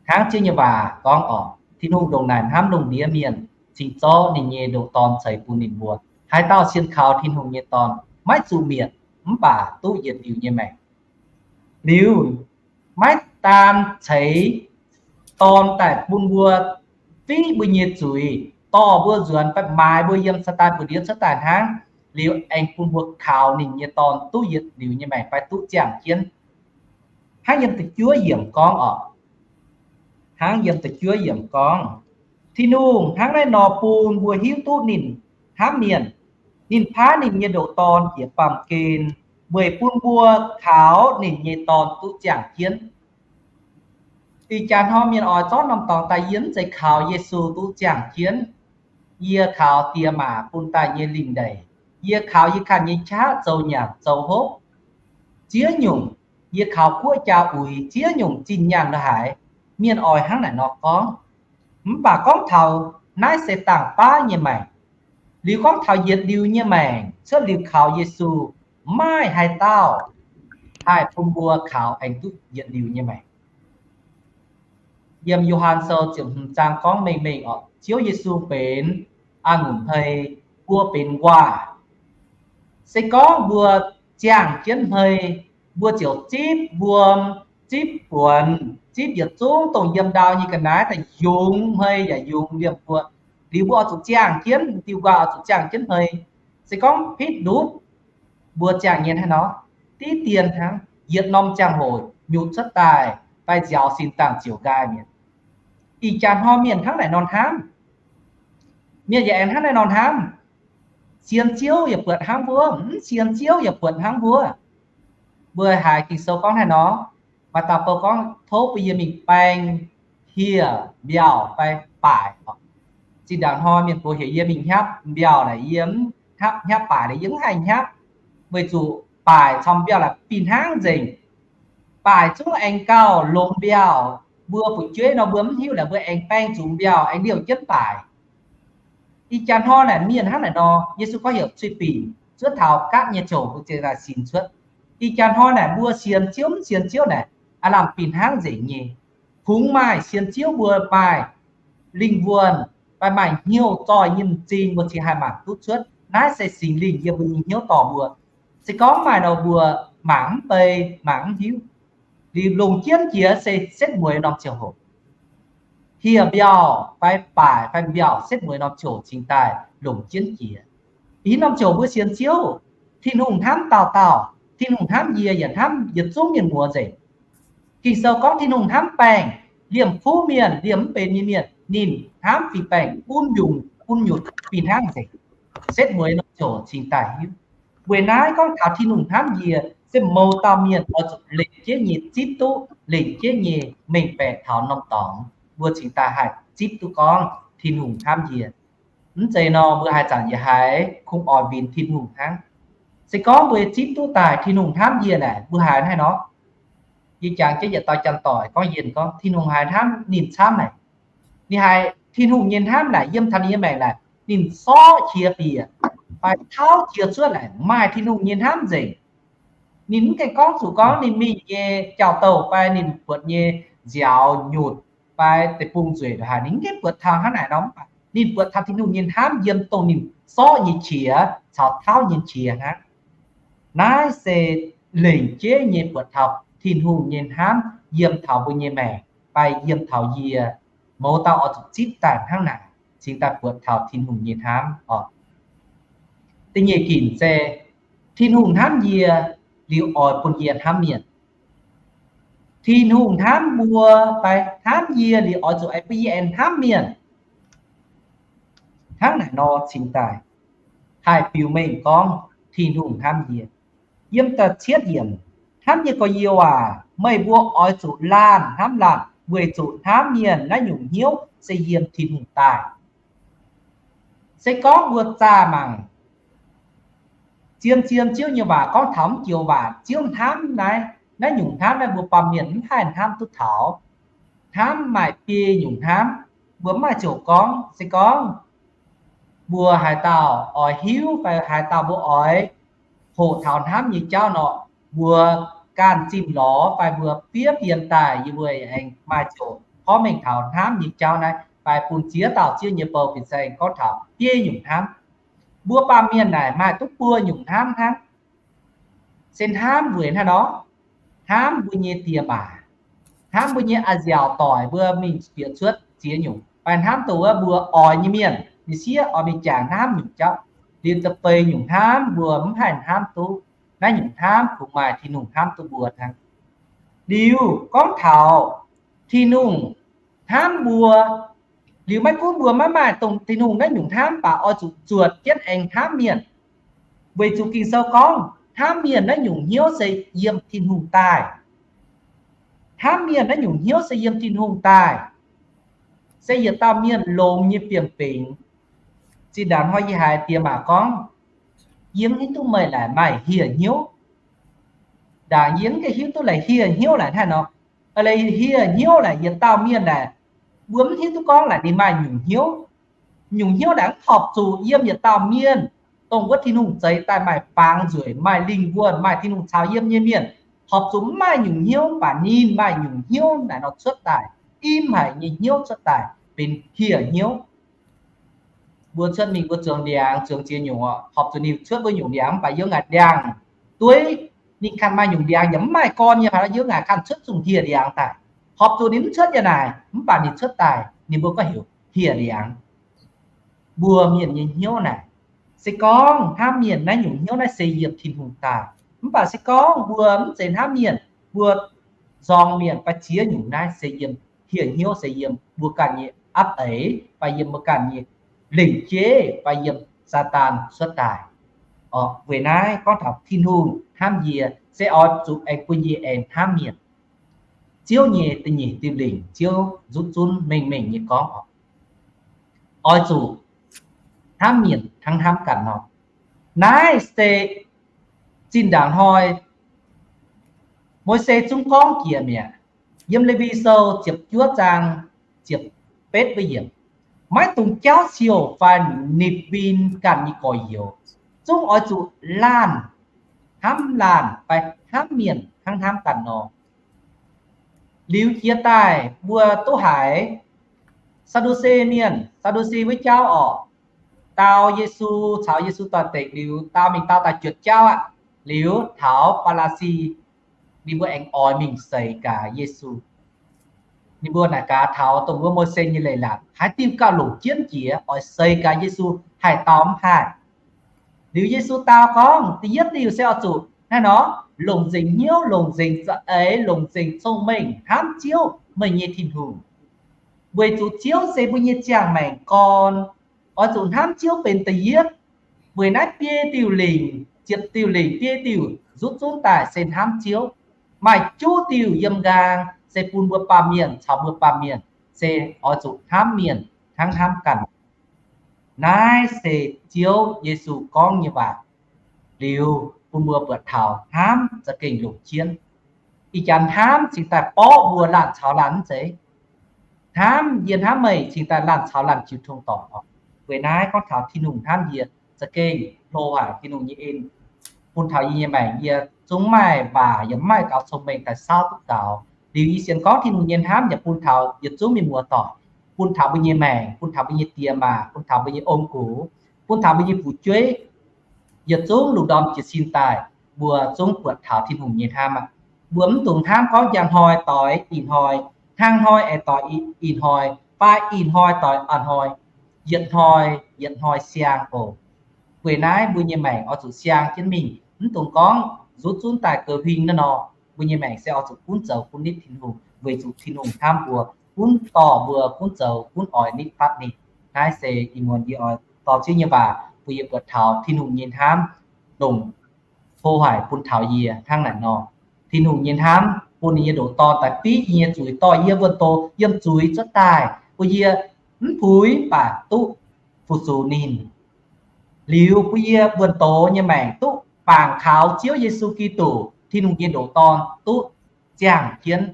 Hnangv Ziouv nyei waac gorngv orqc, Tin-Hungh ndongc naaic hnamv lungh ndiev mienh, cingx zorqv ninh nyei ndoqc Dorn ceix bun ninh mbuo. Haaix dauh sienx kaux Tin-Hungh nyei Dorn maiv zuqc mietc, mv baac duqv yietc liuz nyei maengc. Liuz, maiv daan ceix Dorn daaih bun mbuo fiqv mbuo nyei zuiz, dorh mbuo nzuonx fai maaiz mbuo yiem Saadaan mbu'ndiev cuotv daaih hnangv. Liuz aengx bun mbuo kaux ninh nyei Dorn duqv yietc liuz nyei maengc fai duqv ziangh jienv. Hnangv yiem da'juov yiemc gorngv orqc, hnangv yiem da'juov yiemc gorngv, Tin-Hungh hnangv naaiv nor bun mbuo hiuv duqv ninh hnamv mienh, ninh paaiv ninh nyei ndoqc Dorn jiex baamh gen weic bun mbuo kaux ninh nyei Dorn duqv ziangh jienv. Ih jaax hnoi mienh oix zorqv norm dorngx daaih, yie mv zeiz kaux Yesu duqv ziangh jienv. Yie kaux diex maac bun daaih nyei lingh ndeic. Yie kaux yie ganh nyei qaqv zoux nyanc zoux hopv. Ziex nyungc, yie kaux guoqv jaa uix ziex nyungc zinh nyaanh lo haaix. Mienh oix hnangv naaic nor gorngv. Mv baac gorngv taux naaiv se dangh baav nyei maengc. Liuz gorngv taux yietc liuz nyei maengc cuotv liuz kaux Yesu, maaih haaix dauh haih bun mbuo kaux aengx duqv yietc liuz nyei maengc? Yiem Yo^han Sou ziepc hmz zaang gorngv mengh mengh orqc, Ziouv Yesu benx a'ngunc hmei, mbuo benx nquaah. Se gorngv mbuo ziangh jienv hmei, mbuo ziouc zipv wuom, zipv buonc, zipv yietc zungv dongh yiem ndau nyei ga'naaiv daaih yungz hmei yaac yungz liemh mbuo. Liuz mbuo oix zuqc ziangh jienv, diuh nquaah oix zuqc ziangh jienv hmei. Se gorngv pitv ndutv, mbuo ziangh nyei hnangv nor, diqv dien hnangv, yietc norm ziangh hoc nyutc cuotv daaih fai nziaaux sin dangh ziouc nqaai mi'aqv. Ih jaax hnoi mienh hnangv naaic nor hnamv. Mienh yaac aengx hnangv naaiv nor hnamv. Sienx Ziouv yaac buatc hnangv mbuo, mv sienx Ziouv yaac buatc hnangv mbuo. Mbuo haiz Ging-Sou gorngv hnangv nor, maaih dauh bou gorngv, tov bun yie mingh baeng hieh mbiauh fai baaic. Zinh ndaangc hnoi mienh gox heuc yie mingh hnyapv mbiauh naaic, yie mv hnyapv, hnyapv baaic naaic yie mv haih hnyapv, weic zuqc baaic caux mbiauh naaic fih hnangv nzengc. Baaic zungv aengx gauh longx mbiauh. Mbuo fu'jueiv nor mbuo mv hiuv naaic mbuo aengx baeng zuqc mbiauh aengx liouh jienv baaic. Ih jaax hnoi naaic mienh hnangv naaic nor, Yesu gorngv heuc cuiv binc zuov taux gaatv nyei ziouc mbuo ziouc daaih sinx cuotv. Ih jaax hnoi naaic mbuo sienx Ziouv mv sienx Ziouv naaic, aav lamh fih hnangv nzengc nyei. Kungx maaih sienx Ziouv mbuo maaih lingh wuonh fai maaih hnyouv zoih nyei m'zing mbuo cingx haih mangc duqv cuotv. Naaiv se Singx Lingh yiem mbuo nyei hnyouv dorh mbuo. Se gorngv maaih nor mbuo mangc mv bei, mangc mv hiuv. Liuz longc jienv jiex se setv mueiz norm ziouc hoc. Hieh mbiauh fai baaic fai mbiauh setv mueiz norm ziouc cingx daaih longc jienv jiex. Ih norm ziouc mbuo sienx Ziouv, Tin-Hungh hnamv dauh dauh, Tin-Hungh hnamv yie yaac hnamv yietc zungv mienh muoz nzengc. Ging-Sou gorngv Tin-Hungh hnamv baengc, liemh kuv mienh, liemh mv benx nyei mienh, ninh hnamv fih baengc bun nyungc, bun nyutc fih hnangv nzengc. Setv mueiz nor ziouc cingx daaih hiuv. Weic naaiv gorngv taux Tin-Hungh hnamv yie, se mouz dauh mienh oix zuqc lengc jeiv nyei zipv duqv, lengc jeiv nyei mengh baeqc taux norm dorngx, mbuo cingx daaih haih zipv duqv gorngv Tin-Hungh hnamv yie. Mv zeiz nor mbuo haaix zanc yaac haiz kungx oix mbinx Tin-Hungh hnangv. Se gorngv mbuo zipv duqv daaih Tin-Hungh hnamv yie naaic, mbuo haiz hnangv haaix nor? Yie jangx jienv yietc dauh janx-doic gorngv, yie gorngv Tin-Hungh haiz hnamv ninh camv naaic. Ninh haiz Tin-Hungh nyei hnamv naaic yiem taux ninh nyei maengc naaic, ninh sorqv qiex bieqc fai tauv qiex cuotv naaic maaih Tin-Hungh nyei hnamv nzengc. Ninh mv gaengh gorngv zuqc gorngv ninh mingh nyei jauv-douh fai ninh buatc nyei nziaaux nyutc fai deic-bung nzueic haaix, ninh mv gaengh buatc taux hnangv naaic nor, mv baac ninh buatc taux Tin-Hungh nyei hnamv yiem dongh ninh sorqv nyei qiex caux tauv nyei qiex hnangv. Naaiv se lengc jeiv nyei buatc taux Tin-Hungh nyei hnamv yiem taux mbuo nyei maengc fai yiem taux yie. Mouz dauh oix zuqc zipv daaih hnangv naaic, cingx daaih buatc taux Tin-Hungh nyei hnamv oc. Da'nyeic ginc se Tin-Hungh hnamv yie liuz oix bun yie hnamv mienh. Tin-Hungh hnamv mbuo fai hnamv yie liuz oix zuqc aengx bun yie aengx hnamv mienh. Hnangv naaic nor cingx daaih haih biux mengh gorngv Tin-Hungh hnamv yie. Yiem da'cietv yiemc, hnamv nyei gorx-youz aac, meih mbuo oix zuqc laanh hnamv laanh, weic zuqc hnamv mienh naaiv nyungc hnyouv se yiem Tin-Hungh daaih. Se gorngv mbuo zaah mangc zien-zien Ziouv nyei waac gorngv taux mv joux waac, Ziouv hnamv naaiv, naaiv nyungc hnamv naaiv mbuo baamh mienh mv haih hnamv duqv taux. Hnamv maaih biei nyungc hnamv, mbuo mv maaih ziouc gorngv. Se gorngv mbuo haaix dauh oix hiuv fai haaix dauh mbuo oix hoqc taux hnamv nyei jauv nor, mbuo ganh zimh lorz fai mbuo fiev dien daaih yie mbuo aengx maaih ziouc porv mengh taux hnamv nyei jauv naaiv fai bun ziex dauh Ziouv nyei bou fin-saeng gorngv taux biei nyungc hnamv. Mbuo baamh mienh naaic maaih duqv buo nyungc hnamv hnangv. Se hnamv weic hnangv nor, hnamv mbuo nyei die maac, hnamv mbuo nyei a'nziaauc doic mbuo mingh bieqc cuotv ziex nyungc, fai hnamv dongh wuov mbuo oix nyei mienh, ninh sieqv oix mingh jangx hnamv nyungc jauv. Liuz da'feix nyungc hnamv mbuo mv haih hnamv duqv. Naaiv nyungc hnamv kungx maaih Tin-Hungh hnamv duqv mbuo hnangv. Liuz gorngv taux Tin-Hungh hnamv mbuo, liuz maiv gunv mbuo maiv maaih dongh Tin-Hungh naaiv nyungc hnamv, mv baac oix zuqc zuotc jienv aengx hnamv mienh. Weic zuqc Ging-Sou gorngv hnamv mienh naaiv nyungc hnyouv se yiem Tin-Hungh daaih. Hnamv mienh naaiv nyungc hnyouv se yiem Tin-Hungh daaih, se yietc dauh mienh longx nyei fiem-fingx. Zinh ndaangc hnoi yie haiz die maac gorngv, yie mv hiuv duqv meih naaic maaih hieh hnyouv. Ndaangc yie mv gaengh hiuv duqv laaic hieh hnyouv naaic hnangv nor. Laaic hieh hnyouv naaic yietc dauh mienh naaic, mbuo mv hiuv duqv gorngv naaic ninh maaih nyungc hnyouv. Nyungc hnyouv naaic mv horpc zuqc yiem yietc dauh mienh, dongh wuov Tin-Hungh zeix daaih maaih fangx nzueic, maaih lingh wuonh, maaih Tin-Hungh caux yiem nyei mienh, horpc zuqc mv maaih nyungc hnyouv, mv baac ninh maaih nyungc hnyouv naaic nor cuotv daaih, im haic nyei hnyouv cuotv daaih benx hieh hnyouv. Mbuo cuotv mingh mbuo zuangx ndiangx zuangx ziex nyungc oc, horpc zuqc ninh cuotv mbuo nyungc ndiangx, mv baac yiem ngaaic ndiangx dueiv, ninh kanh maaih nyungc ndiangx yaac mv maaih gorn nyei, haaix nor yiem ngaaic kanh cuotv zungh hieh ndiangx daaih. Horpc zuqc ninh mv cuotv yaac naaic, mv baac ninh cuotv daaih ninh mbuo gorngv heuc hieh ndiangx. Mbuo mienh nyei hnyouv naaic, se gorngv hnamv mienh naaiv nyungc hnyouv naaiv se yiem Tin-Hungh daaih. Mv baac se gorngv mbuo mv zeiz hnamv mienh, mbuo nzorng mienh fai ziex nyungc naaiv se yiem hieh hnyouv, se yiem mbuo ganh nyei apv eix fai yiem mbuo ganh nyei lengc jeiv fai yiem Saadaan cuotv daaih. Orqc, weic naaiv gorngv taux Tin-Hungh hnamv yie se oix zuqc aengx bun yie aengx hnamv mienh. Ziouv nyei da'nyeic diuh lingc, Ziouv nzuqc zunv mengh mengh nyei gorngv oc, oix zuqc hnamv mienh hnangv hnamv ganh nor. Naaiv se zinh ndaangc hnoi Mose zungv gorngv jiex mi'aqv. Yiem Lewi Sou ziepc juov zaang ziepc betv yiemc, maiv dungx jauv siouh fai nipc win ganh nyei gorx-youz. Zungv oix zuqc laanh hnamv laanh fai hnamv mienh hnangv hnamv ganh nor. Liuz jiex daaih mbuo duqv haiz Saa^du^se Mienh, Saa^du^se wuov jauv orqc, dau Yesu caux Yesu doix-dekc liuz dau mingh dau daaih juotc jauv aqv. Liuz taux Faa^laa^si, ninh mbuo aengx oix mingh seix gaax Yesu. Ninh mbuo naaic gaax taux dongh wuov Mose nyei leiz-latc haaix diuh gauh longc jienv jiex oix seix gaax Yesu, haih dau mv haih? Liuz Yesu dau gorngv, da'yietv diuh se oix zuqc hnangv nor, longc nzengc hnyouv, longc nzengc za'eix, longc nzengc cong-mengh hnamv Ziouv, meih nyei Tin-Hungh. Weic zuqc Ziouv se mbuo nyei ziangh maengc gorn. Oix zuqc hnamv Ziouv benx da'yietv. Weic naaiv biei diuh lingc, ziepc diuh lingc, biei diuh nzuqc zunv daaih se hnamv Ziouv. Maaih juqv diuh yiem nqaang se bun mbuo baamh mienh caux mbuo baamh mienh, se oix zuqc hnamv mienh hnangv hnamv ganh. Naaiv se Ziouv Yesu gorngv nyei waac. Liuz bun mbuo buatc taux hnamv za'gengh longc jienv. Ih jaax hnamv cingx daaih borqv mbuo laanh caux laanh mv zeiz. Hnamv, yie hnamv meih cingx daaih laanh caux laanh jiu tong dorngc oc. Weic naaiv gorngv taux Tin-Hungh hnamv yie za'gengh hlo haic. Tin-Hungh nyei en bun taux yie nyei maengc, yie zungv maaih waac yaac maaih gaux cong-mengh daaih saauv duqv gaux. Liuz yie sienx gorngv Tin-Hungh nyei hnamv yaac bun taux yietc zungv mienh muoz-doic, bun taux mbuo nyei maengc, bun taux mbuo nyei diex maac, bun taux mbuo nyei ong-gux, bun taux mbuo nyei fu'jueiv, yietc zungv lungh ndorm jiez sin daaih, mbuo zungv buatc taux Tin-Hungh nyei hnamv aqv. Mbuo mv dungx hnamv gorngv njang hnoi doix ih hnoi, hnangv hnoi aengx doix ih hnoi, fai ih hnoi doix a'hnoi, yietc hnoi yietc hnoi siang oc. Weic naaiv mbuo nyei maengc oix zuqc siang jienv mingh, mv dungx gorngv nzuqc zunv daaih gaux huing naaiv nor. Mbuo nyei maengc se oix zuqc gunv zoux gunv nitv Tin-Hungh, weic zuqc Tin-Hungh hnamv mbuo, gunv dorh mbuo gunv zoux gunv oix nitv fatv ninh. Naaiv se ih muonz yie oix dorh Ziouv nyei waac bun yie buatc taux Tin-Hungh nyei hnamv longc hlo haic bun taux yie hnangv naaic nor. Tin-Hungh nyei hnamv bun ninh nyei ndoqc Dorn daaih fiqv yie nyei zuiz, dorh yie wuonh doz yiem zuiz cuotv daaih, bun yie mv puix mv baac duqv fu-sux ninh. Liuz bun yie wuonh doz nyei maengc duqv bangc kaux Ziouv Yesu Giduc, Tin-Hungh nyei ndoqc Dorn, duqv ziangh jienv,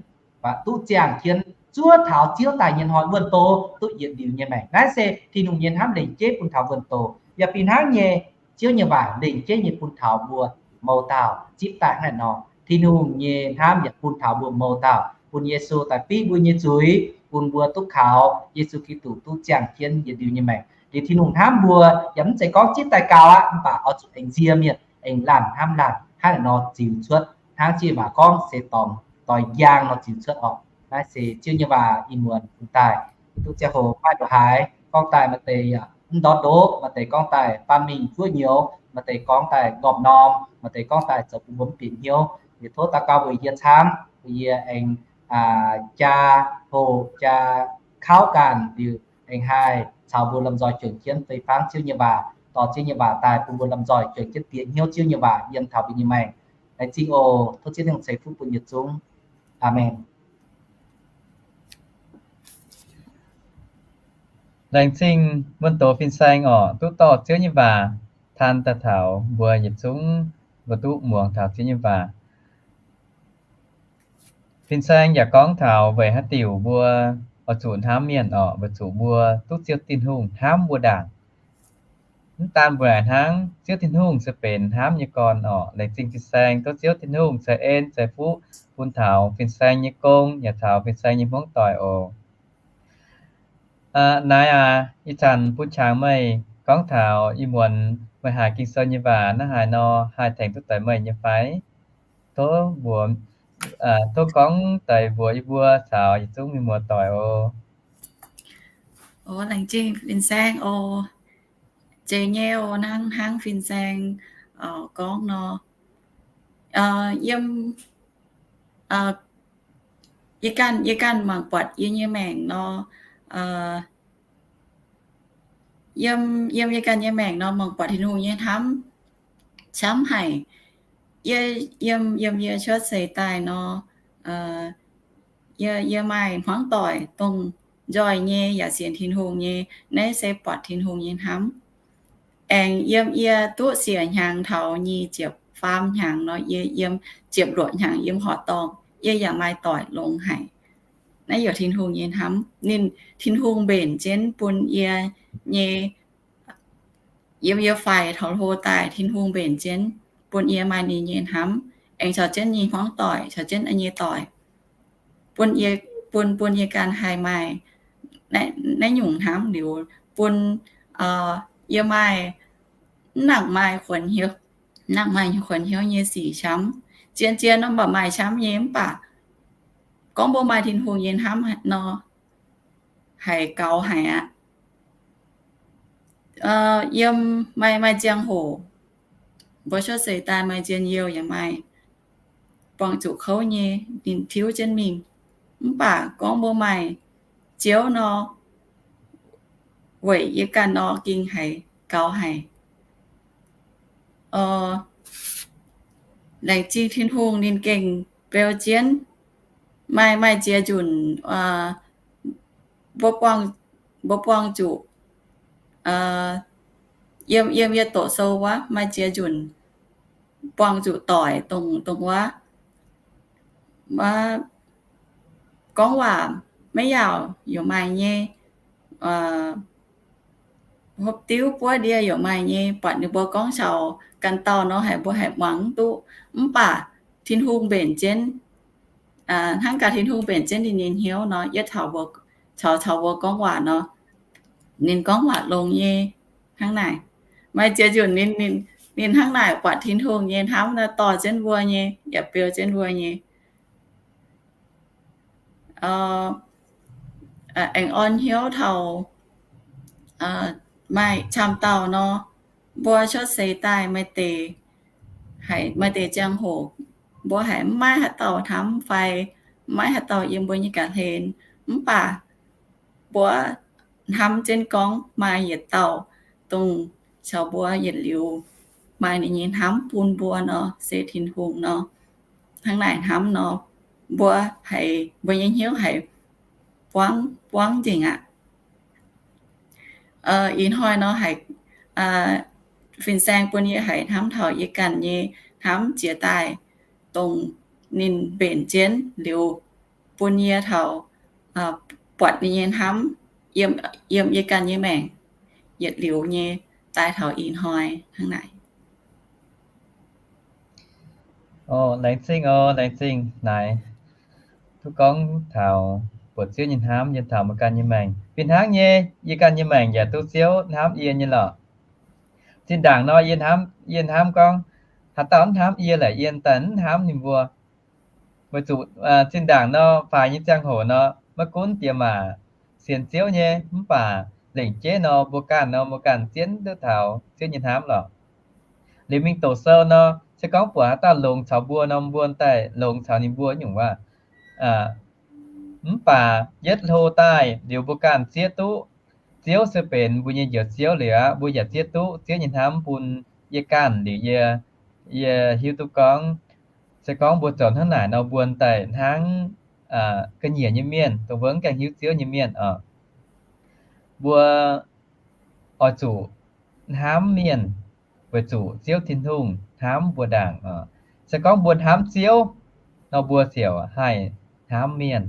duqv ziangh jienv zuov taux Ziouv daaih nyei hnoi, wuonh doz duqv yietc liuz nyei maengc. Naaiv se Tin-Hungh nyei hnamv lengc jeiv bun taux wuonh doz. Yaac fih hnangv nyei, Ziouv nyei waac lengc jeiv nyei bun taux mbuo mouz dauh zipv daaih hnangv naaiv nor. Tin-Hungh nyei hnamv yaac bun taux mbuo mouz dauh, bun Yesu daaih fiqv mbuo nyei zuiz, bun mbuo duqv kaux Yesu Giduc duqv ziangh jienv yietc liuz nyei maengc. Liuz Tin-Hungh hnamv mbuo yaac mv zeiz gorngv zipv daaih gaux aqv, mv baac oix zuqc aengx nzie mienh, aengx laanh hnamv laanh, hnangv naaiv nor ziux cuotv, hnangv Ziouv nyei waac gorngv se dorngx doix njang nor ziux cuotv oc. Naaiv se Ziouv nyei waac ih muonz bun daaih. Duqv ziangh hoc maaih ndongc haaix gorngv daaih maaih deix yaac mv ndortv ndoqv, maaih deix gorngv daaih faam mingh zuov nyouz, maaih deix gorngv daaih nqormh norm, maaih deix gorngv daaih zoux bun mbuo mv bieqc hnyouv. Yie tov daux gaux weic yie camv, weic yie aengx jaa hoqc jaa kauv ganh liuz aengx haih caux mbuo lomh nzoih juangc jienv fei fangv Ziouv nyei waac, dorh Ziouv nyei waac daaih bun mbuo lomh nzoih juangc jienv bieqc hnyouv Ziouv nyei waac yiem taux mbuo nyei maengc. Laengz zingh oc. Tov Ziouv Tin-Hungh ceix fuqv bun yietc zungv. Aamen. Laengz zingh wuonh doz fin-saeng oc, duqv dorh Ziouv nyei waac taan daaih taux mbuo yietc zungv, mbuo duqv muangx taux Ziouv nyei waac. Fin-saeng yaac gorngv taux weic haaix diuc mbuo oix zuqc hnamv mienh oc, weic zuqc mbuo duqv Ziouv Tin-Hungh hnamv mbuo ndaangc. Mv daan mbuo hnangv, Ziouv Tin-Hungh se benx hnamv nyei gorn oc. Laengz zingh fin-saeng, tov Ziouv Tin-Hungh ceix en ceix fuqv bun taux fin-saeng nyei gong yaac taux fin-saeng nyei hmuangv doic oc. Naaiv aac, ih zanc bun qangx meih gorngv taux ih muonz meih haiz Ging-Sou nyei waac naaiv haaix nor, haih tengx duqv doix meih nyei fai? Tov mbuox, tov gorngv doix mbuox yie mbuo caux yietc zungv mienh muoz-doic oc. Laengz zingh fin-saeng oc. Zeiz nyei oc, hnangv hnangv fin-saeng gorngv nor, yiem, yie ganh, yie ganh mangc buatc yie nyei maengc nor, yiem, yiem yie ganh nyei maengc nor, mangc buatc Tin-Hungh nyei hnamv camv haic. Yie, yiem, yiem yie cuotv seix daaih nor, yie, yie maaih hmuangv doic dongh nzoih nyei yaac sienx Tin-Hungh nyei. Naaiv se buatc Tin-Hungh nyei hnamv. Aengx yiem yie duqv siec hnyangx taux nyic ziepc faam hnyangx nor, yie yiem ziepc luoqc hnyangx yiem horqc dorngh, yie yaac maaih doic longx haic. Naaiv yaac Tin-Hungh nyei hnamv. Ninh, Tin-Hungh mbenc jienv bun yie nyei, yiem yie faix taux hlo daaih, Tin-Hungh mbenc jienv bun yie maaih ninh nyei hnamv, aengx caux jienv nyei hmuangv doic, caux jienv yie nyei doic, bun, bun yie ganh haih maaih naaiv nyungc hnamv liuz, bun yie maaih, mv nangc maaih kuonx hnyouv, mv nangc maaih kuonx hnyouv nyei sic camv. Zien-zien nor mv baac maaih camv nyei, mv baac gorngv mbuo maaih Tin-Hungh nyei hnamv nor, haiz gaux haic aqv. Yiem maaih, maaih ziangh hoc mbuo cuotv seix daaih maaih njien-youh yaac maaih, buangh zuqc kouv nyei, ninh tiuv jienv mingh. Mv baac gorngv mbuo maaih Ziouv nor, weic yie ganh nor ging haiz gaux haic. Laengz zingh Tin-Hungh ninh gengh beu jienv, maaih, maaih ziex nzunc, mbuo buangh, mbuo buangh zuqc, yiem, yiem yie doqc sou wuov, maaih ziex nzunc buangh zuqc doic dongh, dongh wuov, wuov gorngv waac maiv yaauc yaac maaih nyei, hopv diuv buov ndie yaac maaih nyei. Buatc ninh mbuo gorngv caux ganh dauh nor haic, mbuo haiz muangx mv duqv. Mv baac Tin-Hungh mbenc jienv, hnangv gaax Tin-Hungh mbenc jienv ninh nyei hnyouv nor, yietv taux mbuo, caux, caux mbuo gorngv waac nor, ninh gorngv waac longx nyei. Hnangv naaic, maaih ziex nzunc ninh, ninh, ninh hnangv naaic buatc Tin-Hungh nyei hnamv naaiv dorh jienv mbuo nyei, yaac beu jienv mbuo nyei. Aengx orn hnyouv taux maaih camv dauh nor, mbuo cuotv seix daaih maaih deix, haiz maaih deix ziangh hoc mbuo haiz maiv maaih haaix dauh hnamv fai maiv maaih haaix dauh yiem mbuo nyei ga'hlen. Mv baac mbuo hnamv jienv gorngv maaih yietc dauh dongh caux mbuo yietc liuz maaih ninh nyei hnamv bun mbuo nor, se Tin-Hungh nor. Hnangv naaic hnamv nor, mbuo haiz, mbuo nyei hnyouv haiz buangv, buangv nzengc aqv. Ih hnoi nor haiz fin-saeng bun yie haiz hnamv taux yie ganh nyei hnamv jiex daaih, dongh ninh mbenc jienv liuz bun yie taux buatc ninh nyei hnamv yiem, yiem yie ganh nyei maengc yietc liuz nyei daaih taux ih hnoi hnangv naaic. Laengz zingh oc, laengz zingh naaic. Duqv gorngv taux buatc Ziouv nyei hnamv yiem taux meih ganh nyei maengc. Fih hnangv nyei, yie ganh nyei maengc yaac duqv Ziouv hnamv yie nyei lorqc. Zinh ndaangc nor yie hnamv, yie hnamv gorngv, haaix dauh mv hnamv yie laaic yie daaih mv hnamv ninh mbuo. Weic zuqc zinh ndaangc nor faix nyei ziangh hoc nor, maiv gunv diex maac sienx Ziouv nyei, mv baac lengc jeiv nor mbuo ganh nor mbuo ganh zien duqv taux Ziouv nyei hnamv lorqc. Liuz mingh doqc sou nor, se gorngv buatc haaix dauh longx caux mbuo nor, mbuo daaih longx caux ninh mbuo nyungc waac. Mv baac yietv hlo daaih liuz mbuo ganh zieqv duqv Ziouv se benx mbuo nyei Njoux Ziouv liuz aqv, mbuo yaac zieqv duqv Ziouv nyei hnamv bun yie ganh liuz yie, yie hiuv duqv gorngv, se gorngv mbuo zoux hnangv naaic nor, mbuo daaih hnangv ga'nyiec nyei mienh, dongh mbuo mv gaengh hiuv Ziouv nyei mienh oc. Mbuo oix zuqc hnamv mienh, weic zuqc Ziouv Tin-Hungh hnamv mbuo ndaangc. Se gorngv mbuo hnamv Ziouv nor, mbuo ziouc haih hnamv mienh,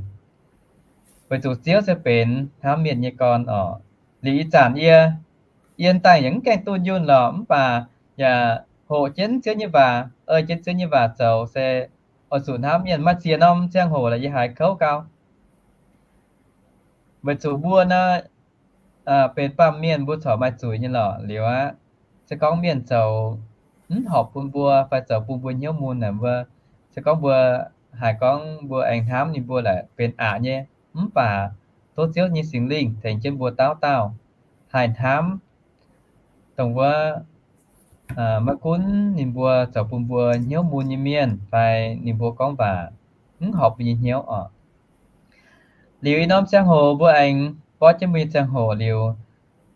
weic zuqc Ziouv se benx hnamv mienh nyei gorn oc. Liuz ih zanc yie, yie daaih yaac mv gaengh dunh yunh lorqc, mv baac yaac hoqc jienv Ziouv nyei waac, ei jienv Ziouv nyei waac zoux, se oix zuqc hnamv mienh. Maaih ziex norm ziangh hoc laaix yie haiz kouv gau. Weic zuqc mbuo naaiv benx baamh mienh, mbuo corc maaih zuiz nyei lorqc. Liuz aqv, se gorngv mienh zoux mv horpc bun mbuo fai zoux bun mbuo hnyouv mun naaic, mbuo, se gorngv mbuo haiz gorngv mbuo aengx hnamv ninh mbuo laaix benx aqc nyei, mv baac tov Ziouv nyei Singx Lingh tengx jienv mbuo dauh dauh haih hnamv dongh wuov, maiv gunv ninh mbuo zoux bun mbuo hnyouv mun nyei mienh fai ninh mbuo gorngv waac mv horpc mbuo nyei hnyouv oc. Liuz ih norm ziangh hoc mbuo aengx borqv jienv mbuo nyei ziangh hoc liuz,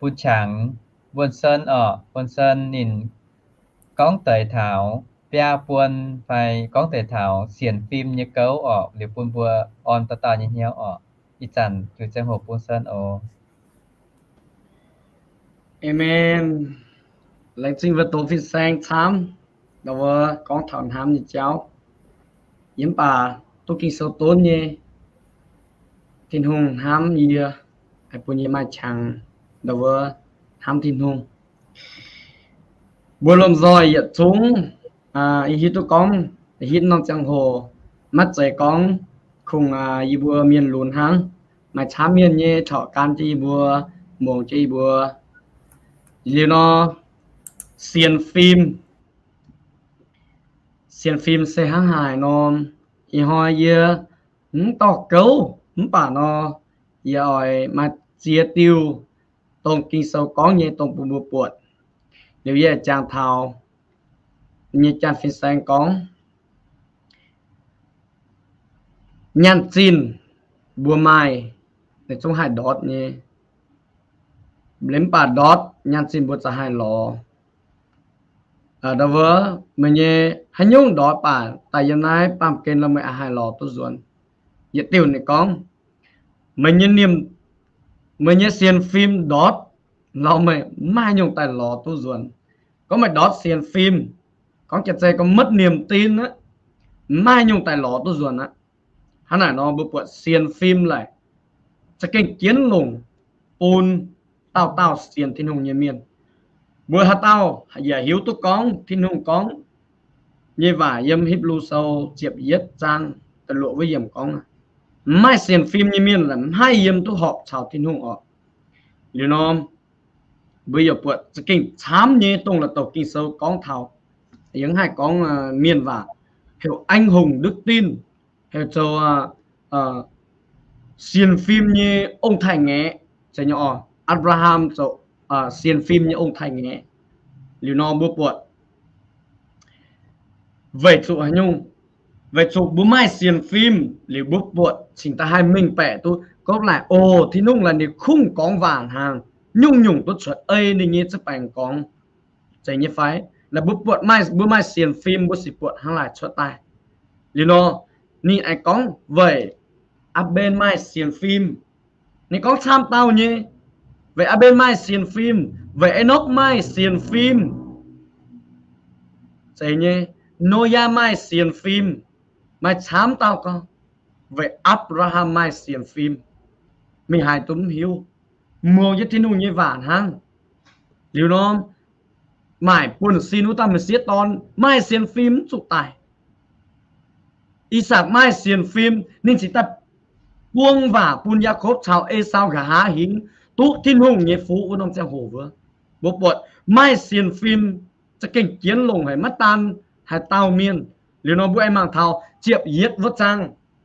bun qangx Wuonh Sen oc. Wuonh Sen ninh gorngv deix taux biaa buon fai gorngv deix taux sienx fim nyei gouv oc, liuz bun mbuo orn dauh dauh nyei hnyouv oc. Ih zanc juix ziangh hoc bun Sen oc. Amen. Laengz zingh wuov doqc fin-saeng camv, ndau wuov gorngv taux hnamv nyei jauv. Yie mv baac duqv Ging-Sou donv nyei, Tin-Hungh hnamv yie, haih bun yie maaih qangx ndau wuov hnamv Tin-Hungh. Mbuo lomh nzoih yietc zungv, yie hiuv duqv gorngv, hitv norm ziangh hoc, maiv zeiz gorngv kungx yie mbuo mienh lunx hnangv. Maaih camv mienh nyei corc gan jienv yie mbuo, muangx jienv yie mbuo. Liuz nor, sienx fim, sienx fim se hnangv haaix nor, ih hnoi yie mv dorh gouv, mv baac nor, yie oix maaih ziex diuh dongh Ging-Sou gorngv nyei dongh bun mbuo buatc. Liuz yie jangx taux nyei janx fin-saeng gorngv, Nyaanh zinh mbuo maaih, ninh zungv haih ndortv nyei. Liuz mv baac ndortv nyaanh zinh mbuo za'gengh haih lorz. Ndau wuov meih nyei haaix nyungc ndortv baac daaih yiem naaiv baamh gen lorh meih haih lorz duqv nzuonx. Yietc diuh ninh gorngv, meih nyei, meih nyei sienx fim ndortv lorh meih maiv maaih nyungc daaih lorz duqv nzuonx. Gorngv meih ndortv sienx fim, gorngv jiex zei gorngv mất niềm tin aqv, maiv maaih nyungc daaih lorz duqv nzuonx aqv. Hnangv naaic nor mbuo buatc sienx fim laaic za'gengh jienv longc bun dauh dauh sienx Tin-Hungh nyei mienh. Mbuo haaix dauh yaac hiuv duqv gorngv Tin-Hungh gorngv nyei waac yiem Hipv^lu Sou ziepc yietv zaang da'luoqc wuov yiemc gorngv, maiv maaih sienx fim nyei mienh laaic maiv haih yiem duqv horpc caux Tin-Hungh oc. Liuz nor mbuo yaac buatc za'gengh camv nyei dongh la'douc Ging-Sou gorngv taux, yie haih gorngv mienh waac heuc anh hùng đức tin, heuc zoux sienx fim nyei ong-taaix-ngaeqv, zeiz nyei oc. Apc^laa^ham zoux sienx fim nyei ong-taaix-ngaeqv. Liuz nor mbuo buatc weic zuqc haaix nyungc? Weic zuqc mbuo maaih sienx fim liuz mbuo buatc cingx daaih haih mengh baeqc duqv gorngv laaic, o, Tin-Hungh laaic ninh kungx gorngv waac hnaangx, nyungc-nyungc duqv cuotv ei ninh nyei ziouc baengx gorngv, zeiz nyei fai? Laaic mbuo buatc maaih, mbuo maaih sienx fim mbuo sic buatc hnangv laaic cuotv daaih. Liuz nor ninh aengx gorngv weic Aa^mben maaih sienx fim. Ninh gorngv camv dauh nyei, weic Aa^mben maaih sienx fim, weic Enokv maaih sienx fim, zeiz nyei, Noyaa maaih sienx fim, maaih camv dauh gorngv, weic Apc^laa^ham maaih sienx fim. Mingh haaix duqv mv hiuv, muangx jienv Tin-Hungh nyei waac hnangv. Liuz nor maaic buonv-sin wuov dauh m'sieqv dorn maaih sienx fim mv zuqc daic. I^sakc maaih sienx fim, ninh cingx daaih buang waac bun Yaakopv caux Esaau nqa'haav hingv duqv Tin-Hungh nyei fuqv wuov norm ziangh hoc wuov. Mbuo buatc maaih sienx fim za'gengh jienv longc haic, maiv daan haaix dauh mienh. Liuz nor mbuo aengx mangc taux ziepc yietv wuov zaang,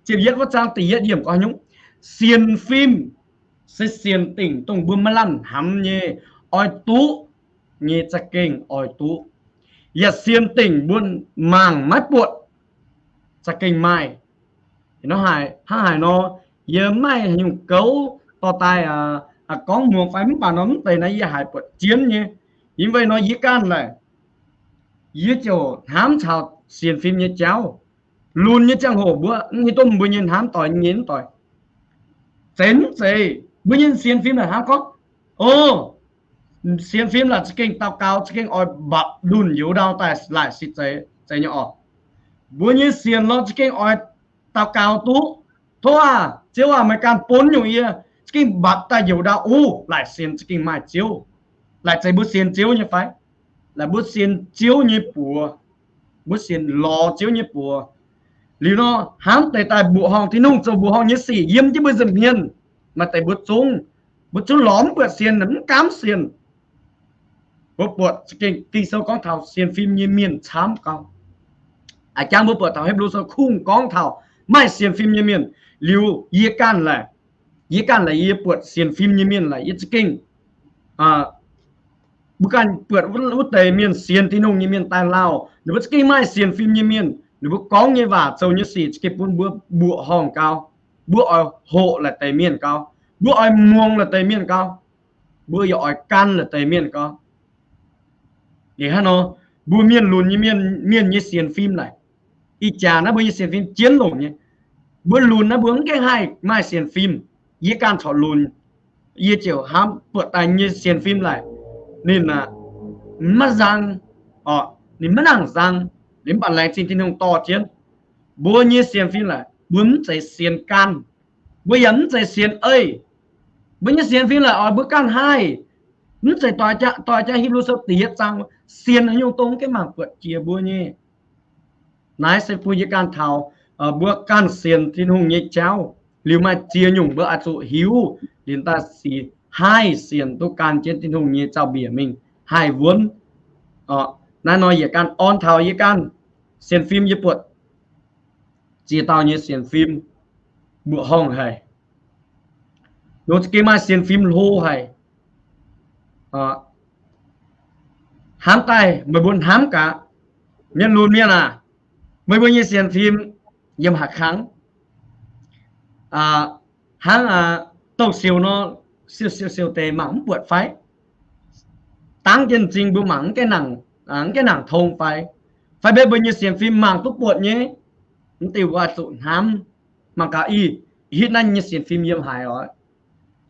ziepc yietv wuov zaang da'yietv yiemc gorngv nyungc, sienx fim se sienx dingc dongh mbuo maiv lamh hnamv nyei, oix duqv nyei za'gengh oix duqv, yaac sienx dingc mbuo mangc maiv buatc za'gengh maaih. Hnangv haaix nor, yie maiv maaih haaix nyungc gouv dorh daaih gorngv muangx fai mv baac nor mv deix naaiv yie haiz buatc jienv nyei. Yie mv weic nor yie ganh laaic, yie ziouc hnamv caux sienx fim nyei jauv. Lunx nyei ziangh hoc mbuo mv hiuv duqv mbuo nyei hnamv doix nyei mv doix. Zeiz mv zeiz mbuo nyei sienx fim laaic hnamv gorngv, o, sienx fim laaic za'gengh daux gaux za'gengh oix mbapc ndunh youz ndau daaih laaic se zeiz, zeiz nyei oc. Mbuo nyei sienx lorh za'gengh oix daux gaux duqv, tov aac, Ziouv aac, meih ganh bun nyungc yie za'gengh mbapc daaih youz ndau, o, laaic sienx za'gengh maaih Ziouv. Laaic zeiz mbuo sienx Ziouv nyei fai? Laaic mbuo sienx Ziouv nyei buoz, mbuo sienx lorz Ziouv nyei buoz. Liuz nor hnamv deix daaih mbuoqc horngh Tin-Hungh zoux mbuoqc horngh nyei sic yiem jienv mbuo nza'hmien. Maaih deix mbuo zungv, mbuo zungv lorz mv buatc sienx, mv gaamv sienx. Mbuo buatc za'gengh Ging-Sou gorngv taux sienx fim nyei mienh camv gau. A'jang mbuo buatc taux Hipv^lu Sou kungx gorngv taux maaih sienx fim nyei mienh. Liuz yie ganh laaic, yie ganh laaic yie buatc sienx fim nyei mienh laaic yie za'gengh, mbuo ganh buatc wuov deix mienh sienx Tin-Hungh nyei mienh daaih lauh, ninh mbuo za'gengh maaih sienx fim nyei mienh. Ninh mbuo gorngv nyei waac, zoux nyei sic za'gengh bun mbuo mbuoqc horngh gau. Mbuo oix hoqc laaix deix mienh gau. Mbuo oix muangx laaix deix mienh gau. Mbuo yaac oix gan laaix deix mienh gau. Liuz hnangv nor, mbuo mienh lunx nyei mienh, mienh nyei sienx fim laaic, ih jaax naaiv mbuo nyei sienx fim jienv longc nyei. Mbuo lunx naaiv mbuo mv gaengh haih maaih sienx fim. Yie ganh corc lunx, yie ziouc hnamv buatc daaih nyei sienx fim laaic, ninh maiv nzang, ninh maiv nangc nzang. Liuz mv baac laengz zingh Tin-Hungh dorh jienv mbuo nyei sienx fim laaic, mbuo mv zeiz sienx ganh, mbuo yaac mv zeiz sienx ei. Mbuo nyei sienx fim laaic oix mbuo ganh haih. Mv zeiz doix jaa Hipv^lu Sou da'yietv zaang sienx haaix nyungc dongh mv gaengh mangc buatc jiex mbuo nyei. Naaiv se bun yie ganh taux mbuo ganh sienx Tin-Hungh nyei jauv. Liuz maaih ziex nyungc mbuo oix zuqc hiuv, liuz daaih sic haih sienx duqv gan jienv Tin-Hungh nyei zaux-mbiec mingh haih wuonv. Naaiv nor yietc ganh orn taux yie ganh sienx fim, yie buatc ziex dauh nyei sienx fim mbuoqc horngh haic. Nor za'gengh maaih sienx fim hlo haic. Hnamv daaih meih mbuo hnamv gaax, mienh lunx mienh aac, meih mbuo nyei sienx fim yiem haaix kangv? hnangv douh siou nor, siou siou siou deix mangc mv buatc fai? Dangv jienv m'zing mbuo mangc mv gaengh nangc tong fai? Fai mbuo nyei sienx fim mangc duqv buatc nyei? Mv diuh wuov zuqc hnamv mangc gaax, ih hitv naaiv nyei sienx fim yiem haaix oc.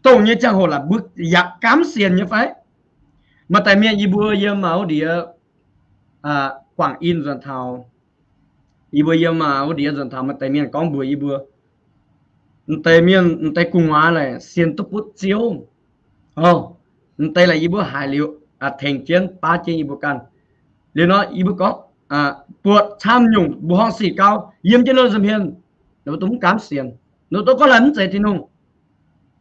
Dongh nyei ziangh hoc laaix mbuo yaac gaamv sienx nyei fai? Maaih deix mienh yie mbuo yiem wuov ndiev Guangc In nzuonx taux, yie mbuo yiem wuov ndiev nzuonx taux maaih deix mienh gorngv mbuox yie mbuo, m'deix mienh, m'deix gu'nguaaz laaix sienx duqv butv Ziouv. M'deix laaix yie mbuo haiz liuz tengx jienv baav jienv yie mbuo ganh. Liuz nor yie mbuo gorngv buatc camv nyungc mbuoqc horngh sic gau yiem jienv nor nza'hmien, ninh mbuo dongh mv gaamv sienx, ninh mbuo dongh gorngv laaix mv zeiz Tin-Hungh.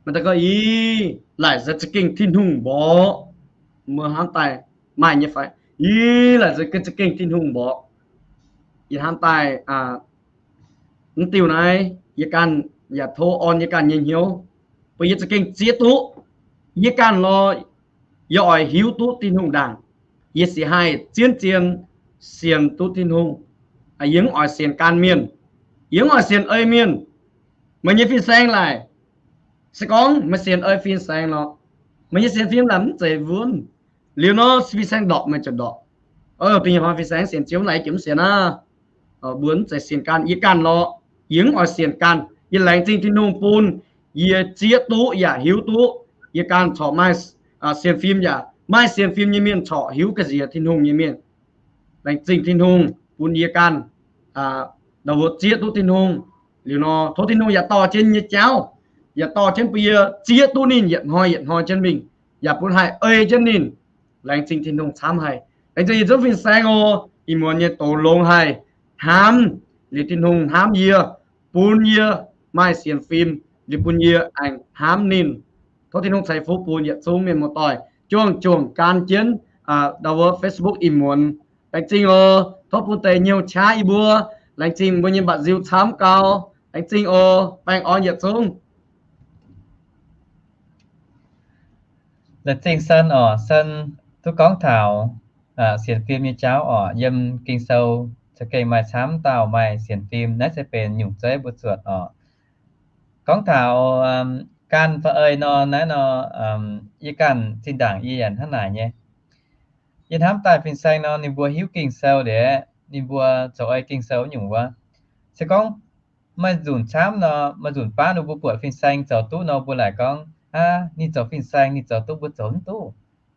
Maaih deix gorngv, ih, laaix se za'gengh Tin-Hungh mborqv. Mbuo hnamv daaih maaih nyei fai? Ih, laaix se za'gengh Tin-Hungh mborqv. Yie hnamv daaih mv diuh naaiv yie ganh yaac tov orn yie ganh nyei hnyouv, bun yie za'gengh zieqv duqv yie ganh lorh. Yie oix hiuv duqv Tin-Hungh ndaangc. Yie sic haih zien-zien sienx duqv Tin-Hungh. Yie mv oix sienx gan mienh. Yie mv oix sienx ei mienh. Meih nyei fin-saeng laaix, se gorngv meih sienx ei fin-saeng nor, meih nyei sienx fim laaix mv zeiz wuonv. Liuz nor fin-saeng ndorpc meih ziouc ndorpc. Da'nyeic hnoi fin-saeng sienx Ziouv, naaiv jiex mv sienx aqv. Mbuo mv zeiz sienx ganh, yie ganh lorh. Yie mv oix sienx ganh. Yie laengz zingh Tin-Hungh bun yie zieqv duqv yaac hiuv duqv yie ganh corc maaih sienx fim yaac maaih sienx fim nyei mienh corc hiuv ga'nziex Tin-Hungh nyei mienh. Laengz zingh Tin-Hungh bun yie ganh ndau wuov zieqv duqv Tin-Hungh. Liuz nor tov Tin-Hungh yaac dorh jienv nyei jauv, yaac dorh jienv bun yie zieqv duqv ninh yietc hnoi yietc hnoi jienv mingh, yaac bun haih ei jienv ninh. Laengz zingh Tin-Hungh camv haic. Laengz zingh yietc zungv fin-saeng oc. Ih muonz nyei douz longx haic. Hnamv liuz Tin-Hungh hnamv yie, bun yie maaih sienx fim, liuz bun yie aengx hnamv ninh. Tov Tin-Hungh ceix fuqv bun yietc zungv mienh muoz-doic juangc juangc gan jienv ndau wuov Facebook ih muonz. Laengz zingh oc. Tov bun deix nyouh qaqv yie mbuo. Laengz zingh mbuo nyei mba'nziu camv gau. Laengz zingh oc. Baengh orn yietc zungv. Laengz zingh Sen oc. Sen duqv gorngv taux sienx fim nyei jauv oc. Yiem Ging-Sou za'gengh maaih camv dauh maaih sienx fim. Naaiv se benx nyungc zeiv mbuo zuotc oc. Gorngv taux ganh fai ei nor, naaiv nor, yie ganh zinh ndaangc yie yaac hnangv naaic nyei. Yie hnamv daaih fin-saeng nor, ninh mbuo hiuv Ging-Sou liuz, ninh mbuo zoux ei Ging-Sou nyungc wuov. Se gorngv maaih nzunc camv nor, maaih nzunc baav nor mbuo buatc fin-saeng zoux duqv nor, mbuo laaic gorngv, aav, ninh zoux fin-saeng, ninh zoux duqv, mbuo zoux mv duqv.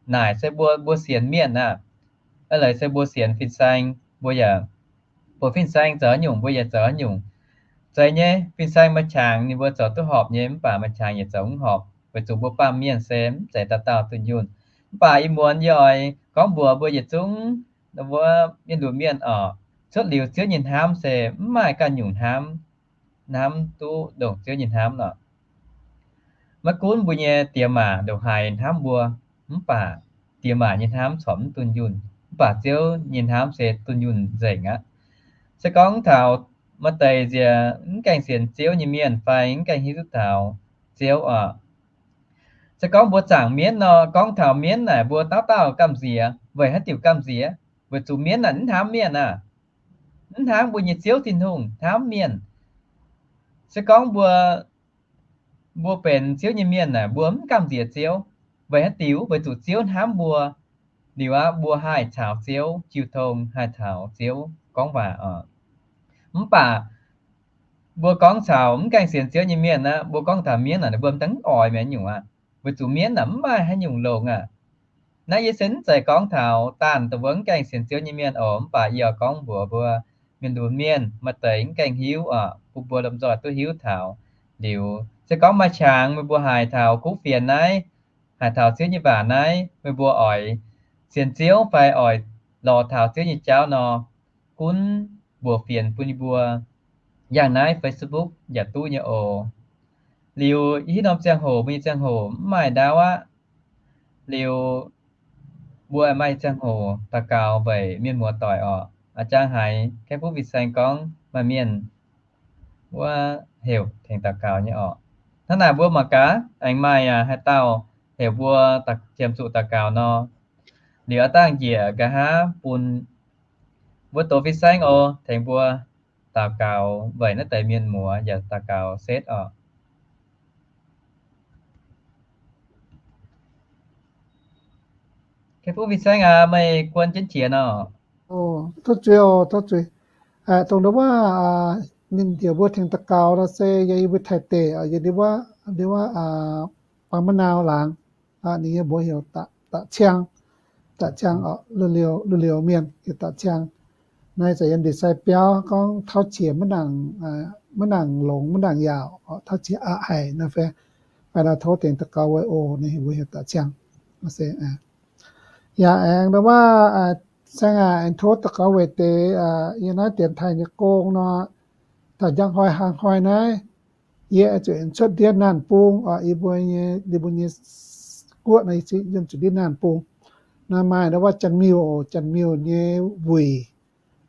Naaic se mbuo, mbuo sienx mienh aqv. Aav, leiz se mbuo sienx fin-saeng, mbuo yaac buatc fin-saeng zoux haaix nyungc, mbuo yaac zoux haaix nyungc. Zeiz nyei, fin-saeng maaih qangx ninh mbuo zoux duqv horpc nyei, mv baac maaih qangx yaac zoux mv horpc, weic zuqc mbuo baamh mienh se mv zeiz dauh dauh dunh yunh. Mv baac ih muonz yie oix gorngv mbuox mbuo yietc zungv wuov mienh lunx mienh oc, cuotv liuz Ziouv nyei hnamv se mv maaih ganh nyungc hnamv, hnamv duqv ndongc Ziouv nyei hnamv nor. Maiv gunv mbuo nyei diex maac ndongc haaix hnamv mbuo, mv baac diex maac nyei hnamv corc mv dunh yunh, mv baac Ziouv nyei hnamv se dunh yunh nzengc aqv. Se gorngv taux maaih deix nziex mv gaengh sienx Ziouv nyei mienh fai mv gaengh hiuv duqv taux Ziouv oc. Se gorngv mbuo zaangc mienv nor, gorngv taux mienv naaic mbuo dauh dauh gamh nziex. Weic haaix diuc gamh nziex? Weic zuqc mienv naaic mv hnamv mienh aqv. Mv hnamv mbuo nyei Ziouv Tin-Hungh, hnamv mienh. Se gorngv mbuo, mbuo benx Ziouv nyei mienh naaic, mbuo mv gamh nziex Ziouv. Weic haaix diuc? Weic zuqc Ziouv hnamv mbuo. Liuz aqv, mbuo haih caux Ziouv jiu tong, haih caux Ziouv gorngv waac oc. Mv baac mbuo gorngv caux mv gaengh sienx Ziouv nyei mienh aqv, mbuo gorngv taux mienv naaic, ninh mbuo mv daaih oix mienh nyungc aqv. Weic zuqc mienv naaic mv maaih haaix nyungc longx aqv. Naaiv yie se mv zeiz gorngv taux daanh dongh wuov mv gaengh sienx Ziouv nyei mienh oc. Mv baac yie oix gorngv mbuox mbuo mienh lunx mienh, maaih deix mv gaengh hiuv oc, bun mbuo lomh nzoih duqv hiuv taux. Liuz se gorngv maaih qangx meih mbuo haiz taux kuv fienx naaiv, haiz taux Ziouv nyei waac naaiv, meih mbuo oix sienx Ziouv fai oix lorz taux Ziouv nyei jauv nor, gunv mbuox fienx bun yie mbuo. Yangh naaiv Facebook yaac duqv nyei oc. Liuz hitv norm ziangh hoc, mbuo nyei ziangh hoc mv maaih ndaauv aqv. Liuz mbuo maaih ziangh hoc daux gaux weic mienh muoz-doic oc. A'jang haiz Kaiv Fuv Fin-Saeng gorngv maaih mienh wuov heuc tengx daux gaux nyei oc. Hnangv naaic mbuo mangc gaax aengx maaih haaix dauh heuc mbuo qiemx zuqc daux gaux nor. Liuz aav dangh njiec nqa'haav bun mbuo dox fin-saeng oc, tengx mbuo daux gaux weic naaiv deix mienh muoz yaac daux gaux setv oc. Facebook fin-saeng aac, meih guon jienv qiex nor. Tov zuiz oc, tov zuiz. Dongh ndau wuov ninh njoux mbuo tengx daux gaux nor se yie mbuo Taiv deic, yie ndau wuov, ndau wuov Bangv Ma'nau laangz, ninh nyei mbuox heuc Da'ciang, Da'ciang oc, Lu-Liouh mienh heuc Da'ciang. Naaiv za'gengh ndeic sai biauv gorngv tauv qiex maiv nangc longx maiv nangc yaauc, tauv qiex aqc haic nor fai, fai nor tov tengx daux gaux weic oc, ninh mbuox heuc Da'ciang. Yaac aengx ndau wuov, saeng aac, aengx tov daux gaux weic deix yie naaiv dienx taaih nyei gong nor, taux njang hnoi hlaang hnoi naaiv, yie zuqc aengx cuotv ndiev naanh bung oc, yie mbuo nyei, yie mbuo nyei guoqv nor, yie zuqc yiem zuqc ndiev naanh bung. Naaiv maaih ndau wuov Janx-Miuh oc, Janx-Miuh nyei wuic.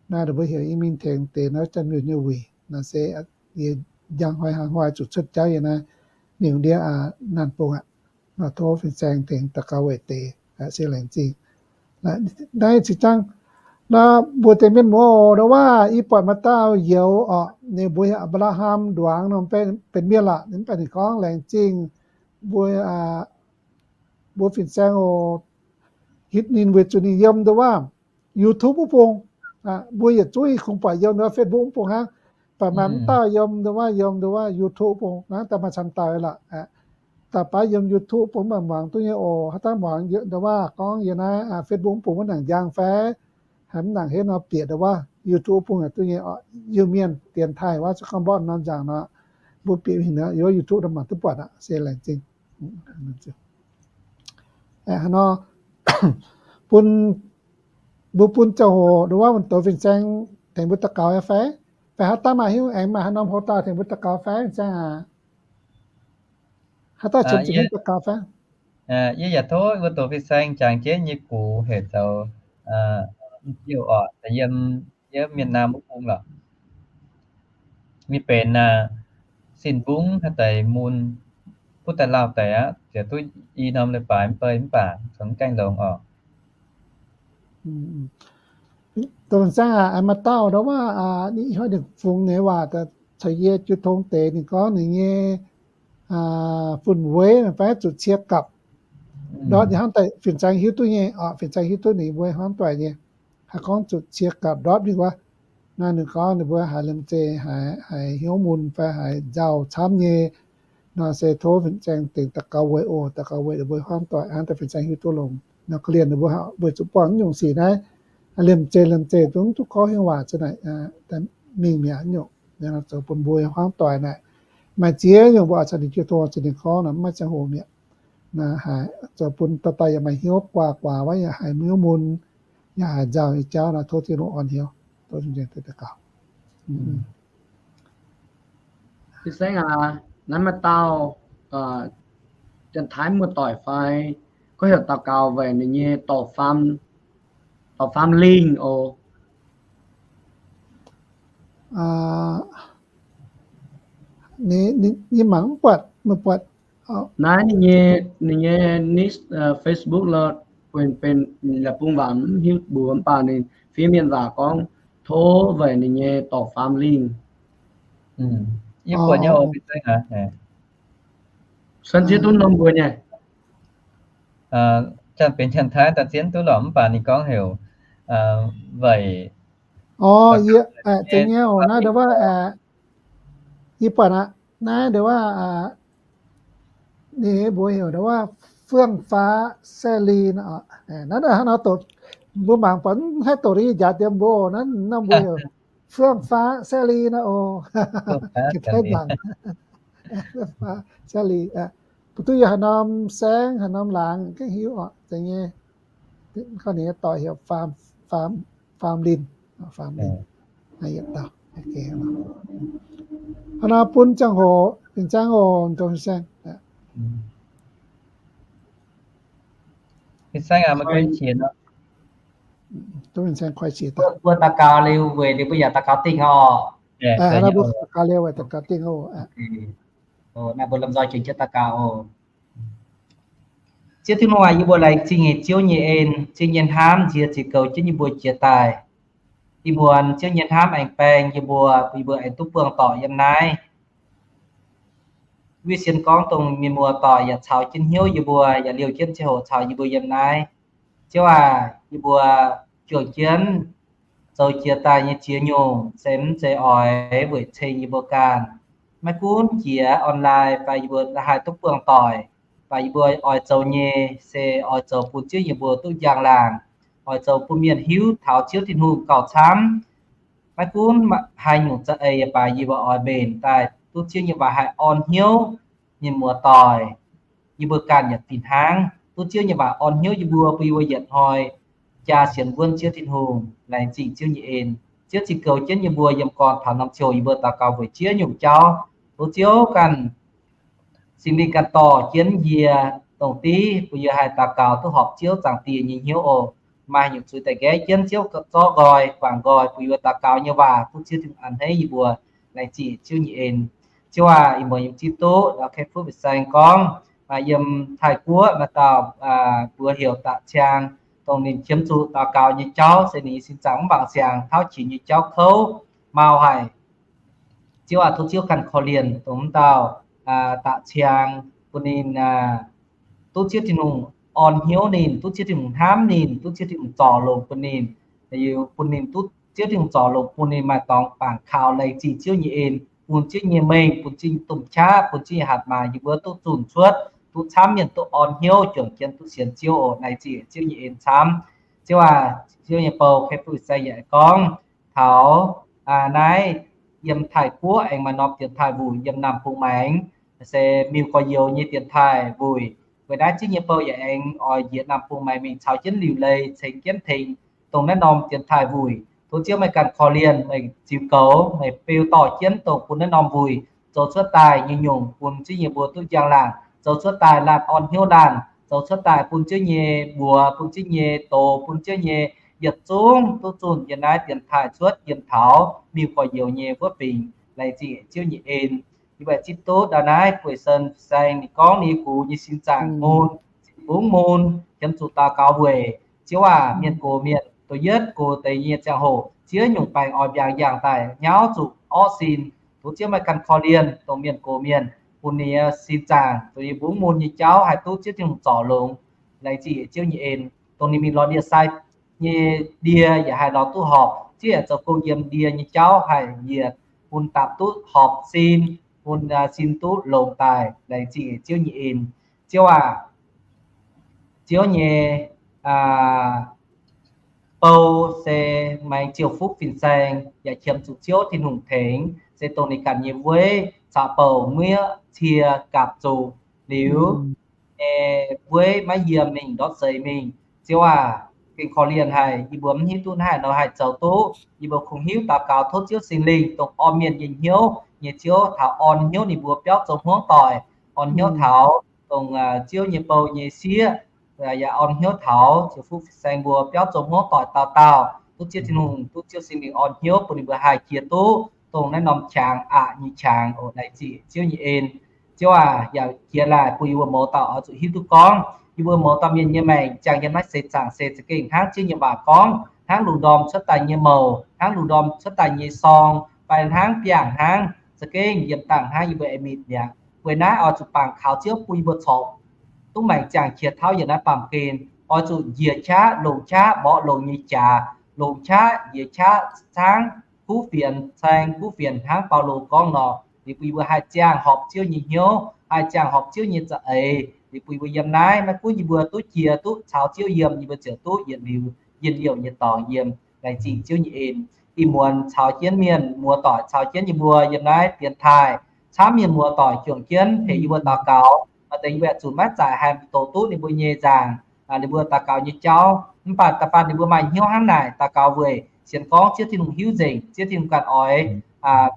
Naaiv ninh mbuo heuc yie mingh tengx deix naaiv Janx-Miuh nyei wuic. Naaiv se yie njang hnoi hlaang hnoi zuqc cuotv jauv yiem naaiv mingh ndiev naanh bung aqv. Nor tov fin-saeng tengx daux gaux weic deix, se laengz zingh. Naaiv zinh zangv nor mbuo deix mienh muoz oc, ndau wuov yie buatc maaih dauh youz oc, ninh mbuox heuc Apc^laa^ham Nduangx nor, benx mienh aqv. Mv baac ninh gorngv laengz zingh mbuo, mbuo fin-saeng oc, hitv ninh weic zuqc ninh yiem ndau wuov YouTube wuov bung. Mbuo yietc zungv kungx buatc yiem ndau wuov Facebook wuov bung hnangv. Baac maaih mv dauh yiem ndau wuov, yiem ndau wuov YouTube wuov bung hnangv, daaih maaih camv dauh lorqc. Daaih baav yiem YouTube bung maaih muangx duqv nyei oc. Haaix dauh muangx ndau wuov gorngv yiem naaiv Facebook wuov bung maiv nangc njang fai haaix mv nangc henv nor, bieqc ndau wuov YouTube wuov bung duqv nyei oc. Iu-Mienh dienx taaih wuov, se gorngv mborqv norm nzaangc nor, mbuo bieqc mingh nor, yiem YouTube nor mangc duqv buatc aqv, se laengz zingh. Hnangv nor, bun, mbuo bun ziangh hoc ndau wuov douz fin-saeng tengx mbuo daux gaux fai? Fai haaix dauh maaih hiuv aengx maaih haaix norm hoc dauh tengx mbuo daux gaux fai, fin-saeng aac? Haaix dauh qiemx zuqc hiuv daux gaux fai? Yie yaac tov mbuo douz fin-saeng jangx jienv nyei gux heuc zoux M'Diuh oc, yiem, yiem Mienh Naamh wuov bung lorqc. Mingh benx Sin Mbungv haaix deix mun, butv daaih lauh deix aqv, ziouc duqv i norm leiz-baaix mv bei mv baac congx gaengh longx oc. Douz fin-saeng aac, maaih dauh ndau wuov, ninh hnoi ninh fungx nyei waac caux yie jiu tong deix, ninh gorngv ninh nyei fun-weiv fai zuqc cie gapc ndortv nyei hnangv. Daaih fin-saeng hiuv duqv nyei oc, fin-saeng hiuv duqv ninh mbuo hnamv doic nyei. Haaix gorngv zuqc cie gapc ndortv mingh wuov, naaiv ninh gorngv ninh mbuo haiz liemh zeih haiz hnyouv mun fai haiz nzauh camv nyei nor, se tov fin-saeng dengx daux gaux weic oc, daux gaux weic ninh mbuo hnamv doic hnangv, daaih fin-saeng hiuv duqv longx nor. Korv-lienh ninh mbuo weic zuqc buangh naaiv nyungc sic naaiv, liemh zeih liemh zeih zungv duqv gorngv hnyouv waac za'naaic, mingh mi'aqv nyungc. Zoux bun mbuo hnamv doic naaic, maaih ziex nyungc mbuo oix caux ninh jiu tong caux ninh gorngv nor, mv maaih ziangh hoc mi'aqv. Naaiv haiz zoux bun dauh dauh yaac maaih hnyouv guaax guaax wuov, yaac haiz hnyouv mun, yaac haiz nzauh nyei jauv nor, tov Tin-Hungh orn hnyouv, tov Tin-Hungh daux gaux. Fin-saeng aac, naaiv maaih dauh Janx-Taiv muoz-doic fai, gorngv heuc daux gaux weic ninh nyei dorc faam, dorc faam lingh oc. Ninh mangc mv buatc, mv buatc. Naaiv ninh nyei, ninh nyei nick, Facebook lorqc, benx, benx la'bung waac mv hiuv mbuox, mv baac ninh fiev mienh waac gorngv tov weic ninh nyei dorc faam lingh. Yie buatc nyei oc, fin-saeng aac. Suanv ziev duqv norm mbuo nyei. Janx-Taiv daaih zien duqv lorqc, mv baac ninh gorngv heuc weic. Orv, yie, zeiz nyei oc. Naaiv ndau wuov, yie buatc aqv. Naaiv ndau wuov, ninh mbuo heuc ndau wuov เฟื่องฟ้า แสลี nor. Naaiv hnangv nor doqc, mbuo mangc buatc mv haih doqc yie njaaux dien mbuo oc. Naaiv norm mbuo heuc เฟื่องฟ้า แสลี nor oc. Ga'naaiv mangc เฟื่องฟ้า แสลี. Mbuo duqv yiem haaix norm saengv haaix norm laangz gengh hiuv oc, zeiz nyei. Gorngv ninh nyei doic heuc Faam, Faam Linh, Faam Linh. Hnangv nor bun ziangh hoc fin-saeng oc, douz fin-saeng. Fin-saeng aac, meih kuinx qiex nor, douz fin-saeng kuinx qiex daaih. Mbuo daux gaux liuz weic liuz mbuo yaac daux gaux dingh oc. Mbuo daux gaux liuz weic daux gaux dingh oc. Naaiv mbuo lomh nzoih jiex jienv daux gaux oc. Ziouv Tin-Hungh aac, yie mbuo laengz zingh haic Ziouv nyei en, Ziouv nyei hnamv nziex ziux goux jienv yie mbuo jiex daaih. Ih muonz Ziouv nyei hnamv aengx baeng yie mbuo, bun yie mbuo aengx duqv buangh doic yiem naaiv. Weic sienx gorngv dongh mienh muoz doic yaac caux jienv hnyouv yie mbuo, yaac liouh jienv ziangh hoc caux yie mbuo yiem naaiv. Ziouv aac, yie mbuo juangc jienv zoux jiex daaih nyei ziex nyungc se mv zeiz oix weic ceng yie mbuo ganh. Maiv gunv jiex online fai yie mbuo haih duqv buangh doic, mv baac yie mbuo oix zoux nyei se oix zoux bun Ziouv yie mbuo duqv njang-laangc, oix zoux bun mienh hiuv taux Ziouv Tin-Hungh gauh camv. Maiv gunv haaix nyungc za'eix yaac baac yie mbuo oix mbenc daaih duqv Ziouv nyei waac haih orn hnyouv nyei muoz-doic. Yie mbuo ganh yaac fih hnangv duqv Ziouv nyei waac orn hnyouv yie mbuo, bun yie mbuo yietc hnoi jaa sienx wuonv Ziouv Tin-Hungh, laengz zingh Ziouv nyei en. Ziouv zinh goux jienv yie mbuo yiem gorn taux norm ziangh hoc yie mbuo daux gaux weic ziex nyungc jauv. Tov Ziouv ganh Singx Lingh ganh dorh jienv yie dongh div bun yie haih daux gaux duqv horpc Ziouv Zaangc Diex nyei hnyouv oc. Maaih nyungc zuiz daaih nqaeqv jienv Ziouv zorqv nqoi, guangc nqoi bun yie mbuo daux gaux nyei waac duqv Ziouv Tin-Hungh a'hneiv yie mbuo. Laengz zingh Ziouv nyei en. Ziouv aac, ih muonz yiem Zipv Duqv, Laauv Kei Fuv Fin Saeng gorngv, maaih yiem Taiv Guoqv maaih dauh mbuox heuc Da'c Ciang, dongh ninh qiemx zuqc daux gaux nyei jauv se ninh nyei sin zaangc mv baac siangx tauv qiex nyei jauv kouv mau haic. Ziouv aac, tov Ziouv ganh korv-lienh dongh wuov dauh Da'c Ciang, bun ninh duqv Ziouv Tin-Hungh orn hnyouv ninh, duqv Ziouv Tin-Hungh hnamv ninh, duqv Ziouv Tin-Hungh zorc longx bun ninh, bun ninh duqv Ziouv Tin-Hungh zorc longx bun ninh maaih dorngx bangc kaux. Laengz zingh Ziouv nyei en, bun Ziouv nyei mengh, bun Ziouv nyei domh qaqv, bun Ziouv nyei hatc maaz yie mbuo duqv zunh cuotv, duqv camv mienh duqv orn hnyouv, juangc jienv duqv sienx Ziouv oc. Laengz zingh Ziouv nyei en camv. Ziouv aac, Ziouv nyei bou Kei Fuv Fin Saeng yaac gorngv taux naaiv yiem Taiv Guoqv aengx maaih norm dienx taaih wuic yiem Naamh Bung Maengx, se miuc gorx-youz nyei dienx taaih wuic. Weic naaiv Ziouv nyei bou yaac aengx oix njiec Naamh Bung Maengx mingh caux jienv Liuc Leiz ceng jienv tengx dongh naaiv norm dienx taaih wuic. Tov Ziouv meih ganh korv-lienh, meih ziux goux, meih beu dorh jienv dongh bun naaiv norm wuic zoux cuotv daaih nyei nyungc bun Ziouv yie mbuo duqv njang-laangc, zoux cuotv daaih laanh orn hnyouv laanh, zoux cuotv daaih bun Ziouv nyei mbuox, bun Ziouv nyei doz, bun Ziouv nyei yietc zungv duqv zunh yiem naaiv dienx taaih cuotv yiem taux miuc gorx-youz nyei wuov fingx. Laengz zingh Ziouv nyei en. Yie mbuo zipv duqv ndau naaiv Guei Sen Fin Saeng ninh gorngv ninh gux nyei sin zaangc mun, zinh mbungv mun, qiemx zuqc daux gaux weic Ziouv aac, mienh gox mienh, da'yietv gox deix nyei ziangh hoc ziex nyungc baengc oix mbiaangx yaangh daaih nyauv zuqc orqv sin. Tov Ziouv meih ganh korv-lienh dongh mienh gox mienh, bun ninh nyei sin zaangc, dongh ninh mbungv mun nyei jauv haih duqv Ziouv Tin-Hungh zorc longx. Laengz zingh Ziouv nyei en. Dongh ninh mingh lorz ndie-sai nyei ndie yaac haih lorz duqv horpc. Ziouv yaac zoux gong yiem ndie nyei jauv haih njiec, bun dapc duqv horpc sin, bun sin duqv longx daaih. Laengz zingh Ziouv nyei en. Ziouv aac, Ziouv nyei bou se maengx ziouc fuqv fin-saeng, yaac qiemx zuqc Ziouv Tin-Hungh tengx, se dongh ninh ganh nyei weiv caux bouc muoqv cie gapv zuqc liuz, nyei weiv maiv yiem mingh ndortv seix mingh. Ziouv aac, gengh korv-lienh haic, yie mbuo mv hiuv duqv hnangv haaix nor haih zoux duqv. Yie mbuo kungx hiuv daux gaux tov Ziouv Singx Lingh, dongh orn mienh nyei hnyouv nyei Ziouv, taux orn hnyouv ninh mbuo biauv zoux hmuangv doic, orn hnyouv taux dongh Ziouv nyei bou nyei sieqv, yaac orn hnyouv taux ziouc fuqv fin-saeng mbuo biauv zoux hmuangv doic dauh dauh, duqv Ziouv Tin-Hungh, duqv Ziouv Singx Lingh orn hnyouv bun ninh mbuo haih jiex duqv dongh naaiv norm qangx aqc nyei qangx oc. Laengz zingh Ziouv nyei en. Ziouv aac, yaac jiex laaic bun yie mbuo mouz dauh oix zuqc hiuv duqv gorngv, yie mbuo mouz dauh mienh nyei maengc ziangh yiem naaiv seix zaangc se za'gengh hnangv Ziouv nyei waac gorngv, hnangv lungh ndorm cuotv daaih nyei mouc, hnangv lungh ndorm cuotv daaih nyei sorng, fai hnangv biangh hnangv, za'gengh yiem dangh hnangv yie mbuo aengx mitc mi'aqv. Weic naaiv oix zuqc bangc kaux Ziouv bun yie mbuo corc duqv maengc ziangh qiex tauv yiem naaiv baamh gen, oix zuqc njiec qaqv, longc qaqv, mborqv longx nyei jaax, longc qaqv, njiec qaqv, caangv kuv fienx, caangv kuv fienx hnangv Baulo gorngv nor, liuz bun yie mbuo haih ziangh horpc Ziouv nyei hnyouv, haih ziangh horpc Ziouv nyei za'eix, liuz bun yie mbuo yiem naaiv maiv gunv yie mbuo duqv jiex duqv caux Ziouv yiem, yie mbuo ziouc duqv yietc liuz njien-youh nyei dorngx yiem. Laengz zingh Ziouv nyei en. Ih muonz caux jienv mienh muoz-doic, caux jienv yie mbuo yiem naaiv dienx taaih, camv mienh muoz-doic juangc jienv tengx yie mbuo daux gaux. Maaih deix yie mbuo zuqc maiv zaqc haih doqc duqv ninh mbuo nyei nzaangc, ninh mbuo daux gaux nyei jauv. Mv baac da'faanh ninh mbuo maaih hnyouv hnangv naaic daux gaux weic sienx gorngv Ziouv Tin-Hungh hiuv nzengc, Ziouv Tin-Hungh ganh oix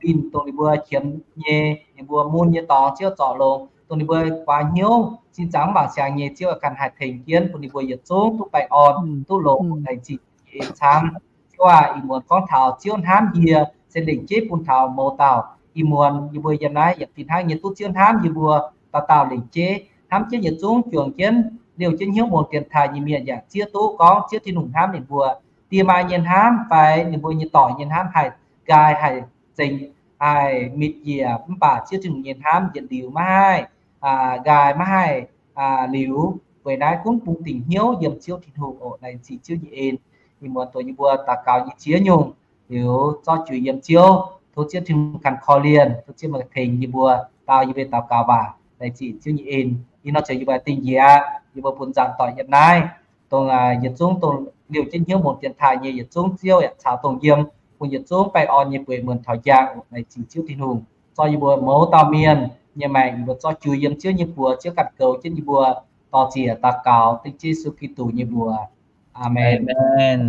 winh dongh ninh mbuo qiemx nyei, ninh mbuo mun nyei dorngx Ziouv zorc longx, dongh ninh mbuo guaax hnyouv sin zaangc mv baac siangx nyei Ziouv ganh haih tengx jienv bun ninh mbuo yietc zungv duqv baengh orn, duqv longx. Laengz zingh nyei en camv. Ziouv aac, ih muonz gorngv taux Ziouv hnamv yie se lengc jeiv bun taux mouz dauh. Ih muonz yie mbuo yiem naaiv yietc fih hnangv nyei duqv Ziouv hnamv yie mbuo dauh dauh lengc jeiv, hnamv jienv yietc zungv juangc jienv liouh jienv hnyouv muangx dienx taaih nyei mienh yaac zieqv duqv gorngv Ziouv Tin-Hungh hnamv ninh mbuo. Die maa nyei hnamv fai ninh mbuo nyei doic nyei hnamv haih nqaai haih zengc, haih mitc njiec, mv baac Ziouv Tin-Hungh nyei hnamv yietc liuz maiv haih nqaai, maiv haih liuz. Weic naaiv gunv bungx dingc hnyouv yiem Ziouv Tin-Hungh oc. Laengz zingh Ziouv nyei en. Ih muonz dongh yie mbuo daux gaux nyei ziex nyungc liuz, zorqv jiu yiem Ziouv, tov Ziouv Tin-Hungh ganh korv-lienh, tov Ziouv meih tengx yie mbuo. Dau yie mbuo daux gaux waac. Laengz zingh Ziouv nyei en. Ih hnoi ziouc yie mbuo dingh njiec aqv. Yie mbuo bun nzangc doic yiem naaiv, dongh yietc zungv dongh liouh jienv hnyouv mbuo dienx taaih nyei yietc zungv, Ziouv yaac caux dongh yiem, bun yietc zungv baengh orn nyei bueix muonc taux njang. Laengz zingh Ziouv Tin-Hungh. Zorqv yie mbuo mouz dauh mienh nyei maengc, yie mbuo zorqv jiu yiem Ziouv nyei buoz, Ziouv ganh goux jienv yie mbuo, dor-ziec daux gaux dengv Yesu Giduc nyei mbuox. Aamen. Aamen.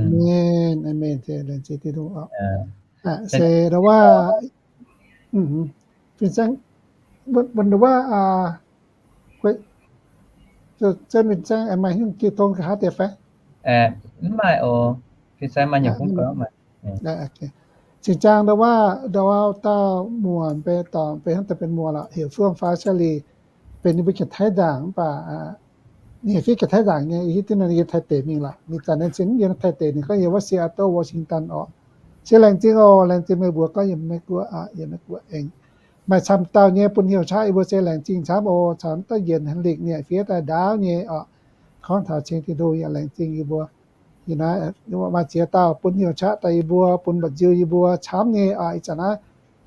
Aamen. Laengz zingh Tin-Hungh oc. Se ndau waac, fin-saeng, ndau waac, fin-saeng maaih hnyouv jiu tong nqa'haav deix fai? Mv maaih oc. Fin-saeng maaih nyungc gunv gorngv maaih. Cing-jang ndau waac, ndau waac dauh muoc, mv bei dorngc, mv bei hnangv daaih benx muoc lorqc, heuc Fuong Fai Sali, benx ninh mbuo Janx-Taiv ndaangc mv baac ninh heuc fiev Janx-Taiv ndaangc nyei. Hiuv duqv nor ninh yiem Taiv deic mingh lorqc. Ninh zanc naaiv cingx yiem Taiv deic, ninh gorngv yiem wuov Seattle, Washington oc. Se laengz zingh oc, laengz zingh meih mbuo gorngv yiem Meiv Guoqv aqv, yiem Meiv Guoqv aengx maaih camv dauh nyei bun hnyouv qaqv yie mbuo, se laengz zingh camv oc. Caux naaiv dauh Yienc Henrik ninh yaac fiev daaih ndaauv nyei oc. Gorngv taux ceng Tin-Hungh yaac laengz zingh yie mbuo. Ih naaiv maaih ziex dauh bun hnyouv qaqv daaih yie mbuo, bun mba'nziu yie mbuo camv nyei oc. Ih zanc naaiv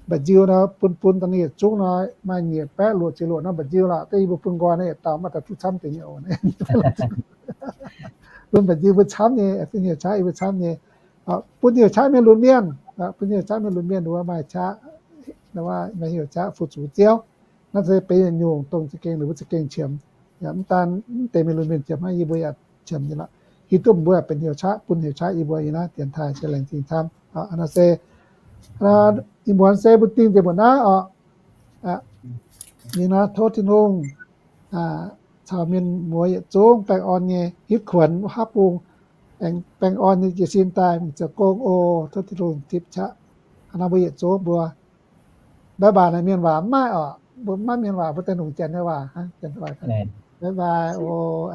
mba'nziu nor bun bun daaih yietc zungv nor maaih nyic baeqv luoqc ziepc luoqc norm mba'nziu lorqc. Daaih yie mbuo bun nqoi naaiv yietc dauh maiv daaih duqv camv deix nyei oc. Bun mba'nziu mbuo camv nyei, bun hnyouv qaqv yie mbuo camv nyei. Bun hnyouv qaqv mienh lunx mienh, bun hnyouv qaqv mienh lunx mienh wuov maaih qaqv, maaih hnyouv qaqv fu-sux Ziouv. Naaiv se benx yietc nyungc dongh za'gengh ninh mbuo za'gengh qiemx. Yaac mv daan mv deix mienh lunx mienh qiemx hnangv, yie mbuo yaac qiemx nyei lorqc. Hiuv duqv mbuo yaac benx hnyouv qaqv, bun hnyouv qaqv yie mbuo ih naaiv dienx taaih se laengz zingh camv. Naaiv se ih muonz se mbuo dingh nzengc mbuo naaiv oc. Yie naaiv tov Tin-Hungh caux mienh muoz yietc zungv baengh orn nyei hitv kuonx wuov haav bung, aengx baengh orn nyei jiez sin daaih mingh zoux gong oc. Tov Tin-Hungh tipv qaqv naaiv mbuo yietc zungv mbuo. Bye bye naaiv mienh waac mv maaih oc. Mbuo mv maaih mienh waac, mbuo daaih longc Janx nyei waac. Bye bye oc.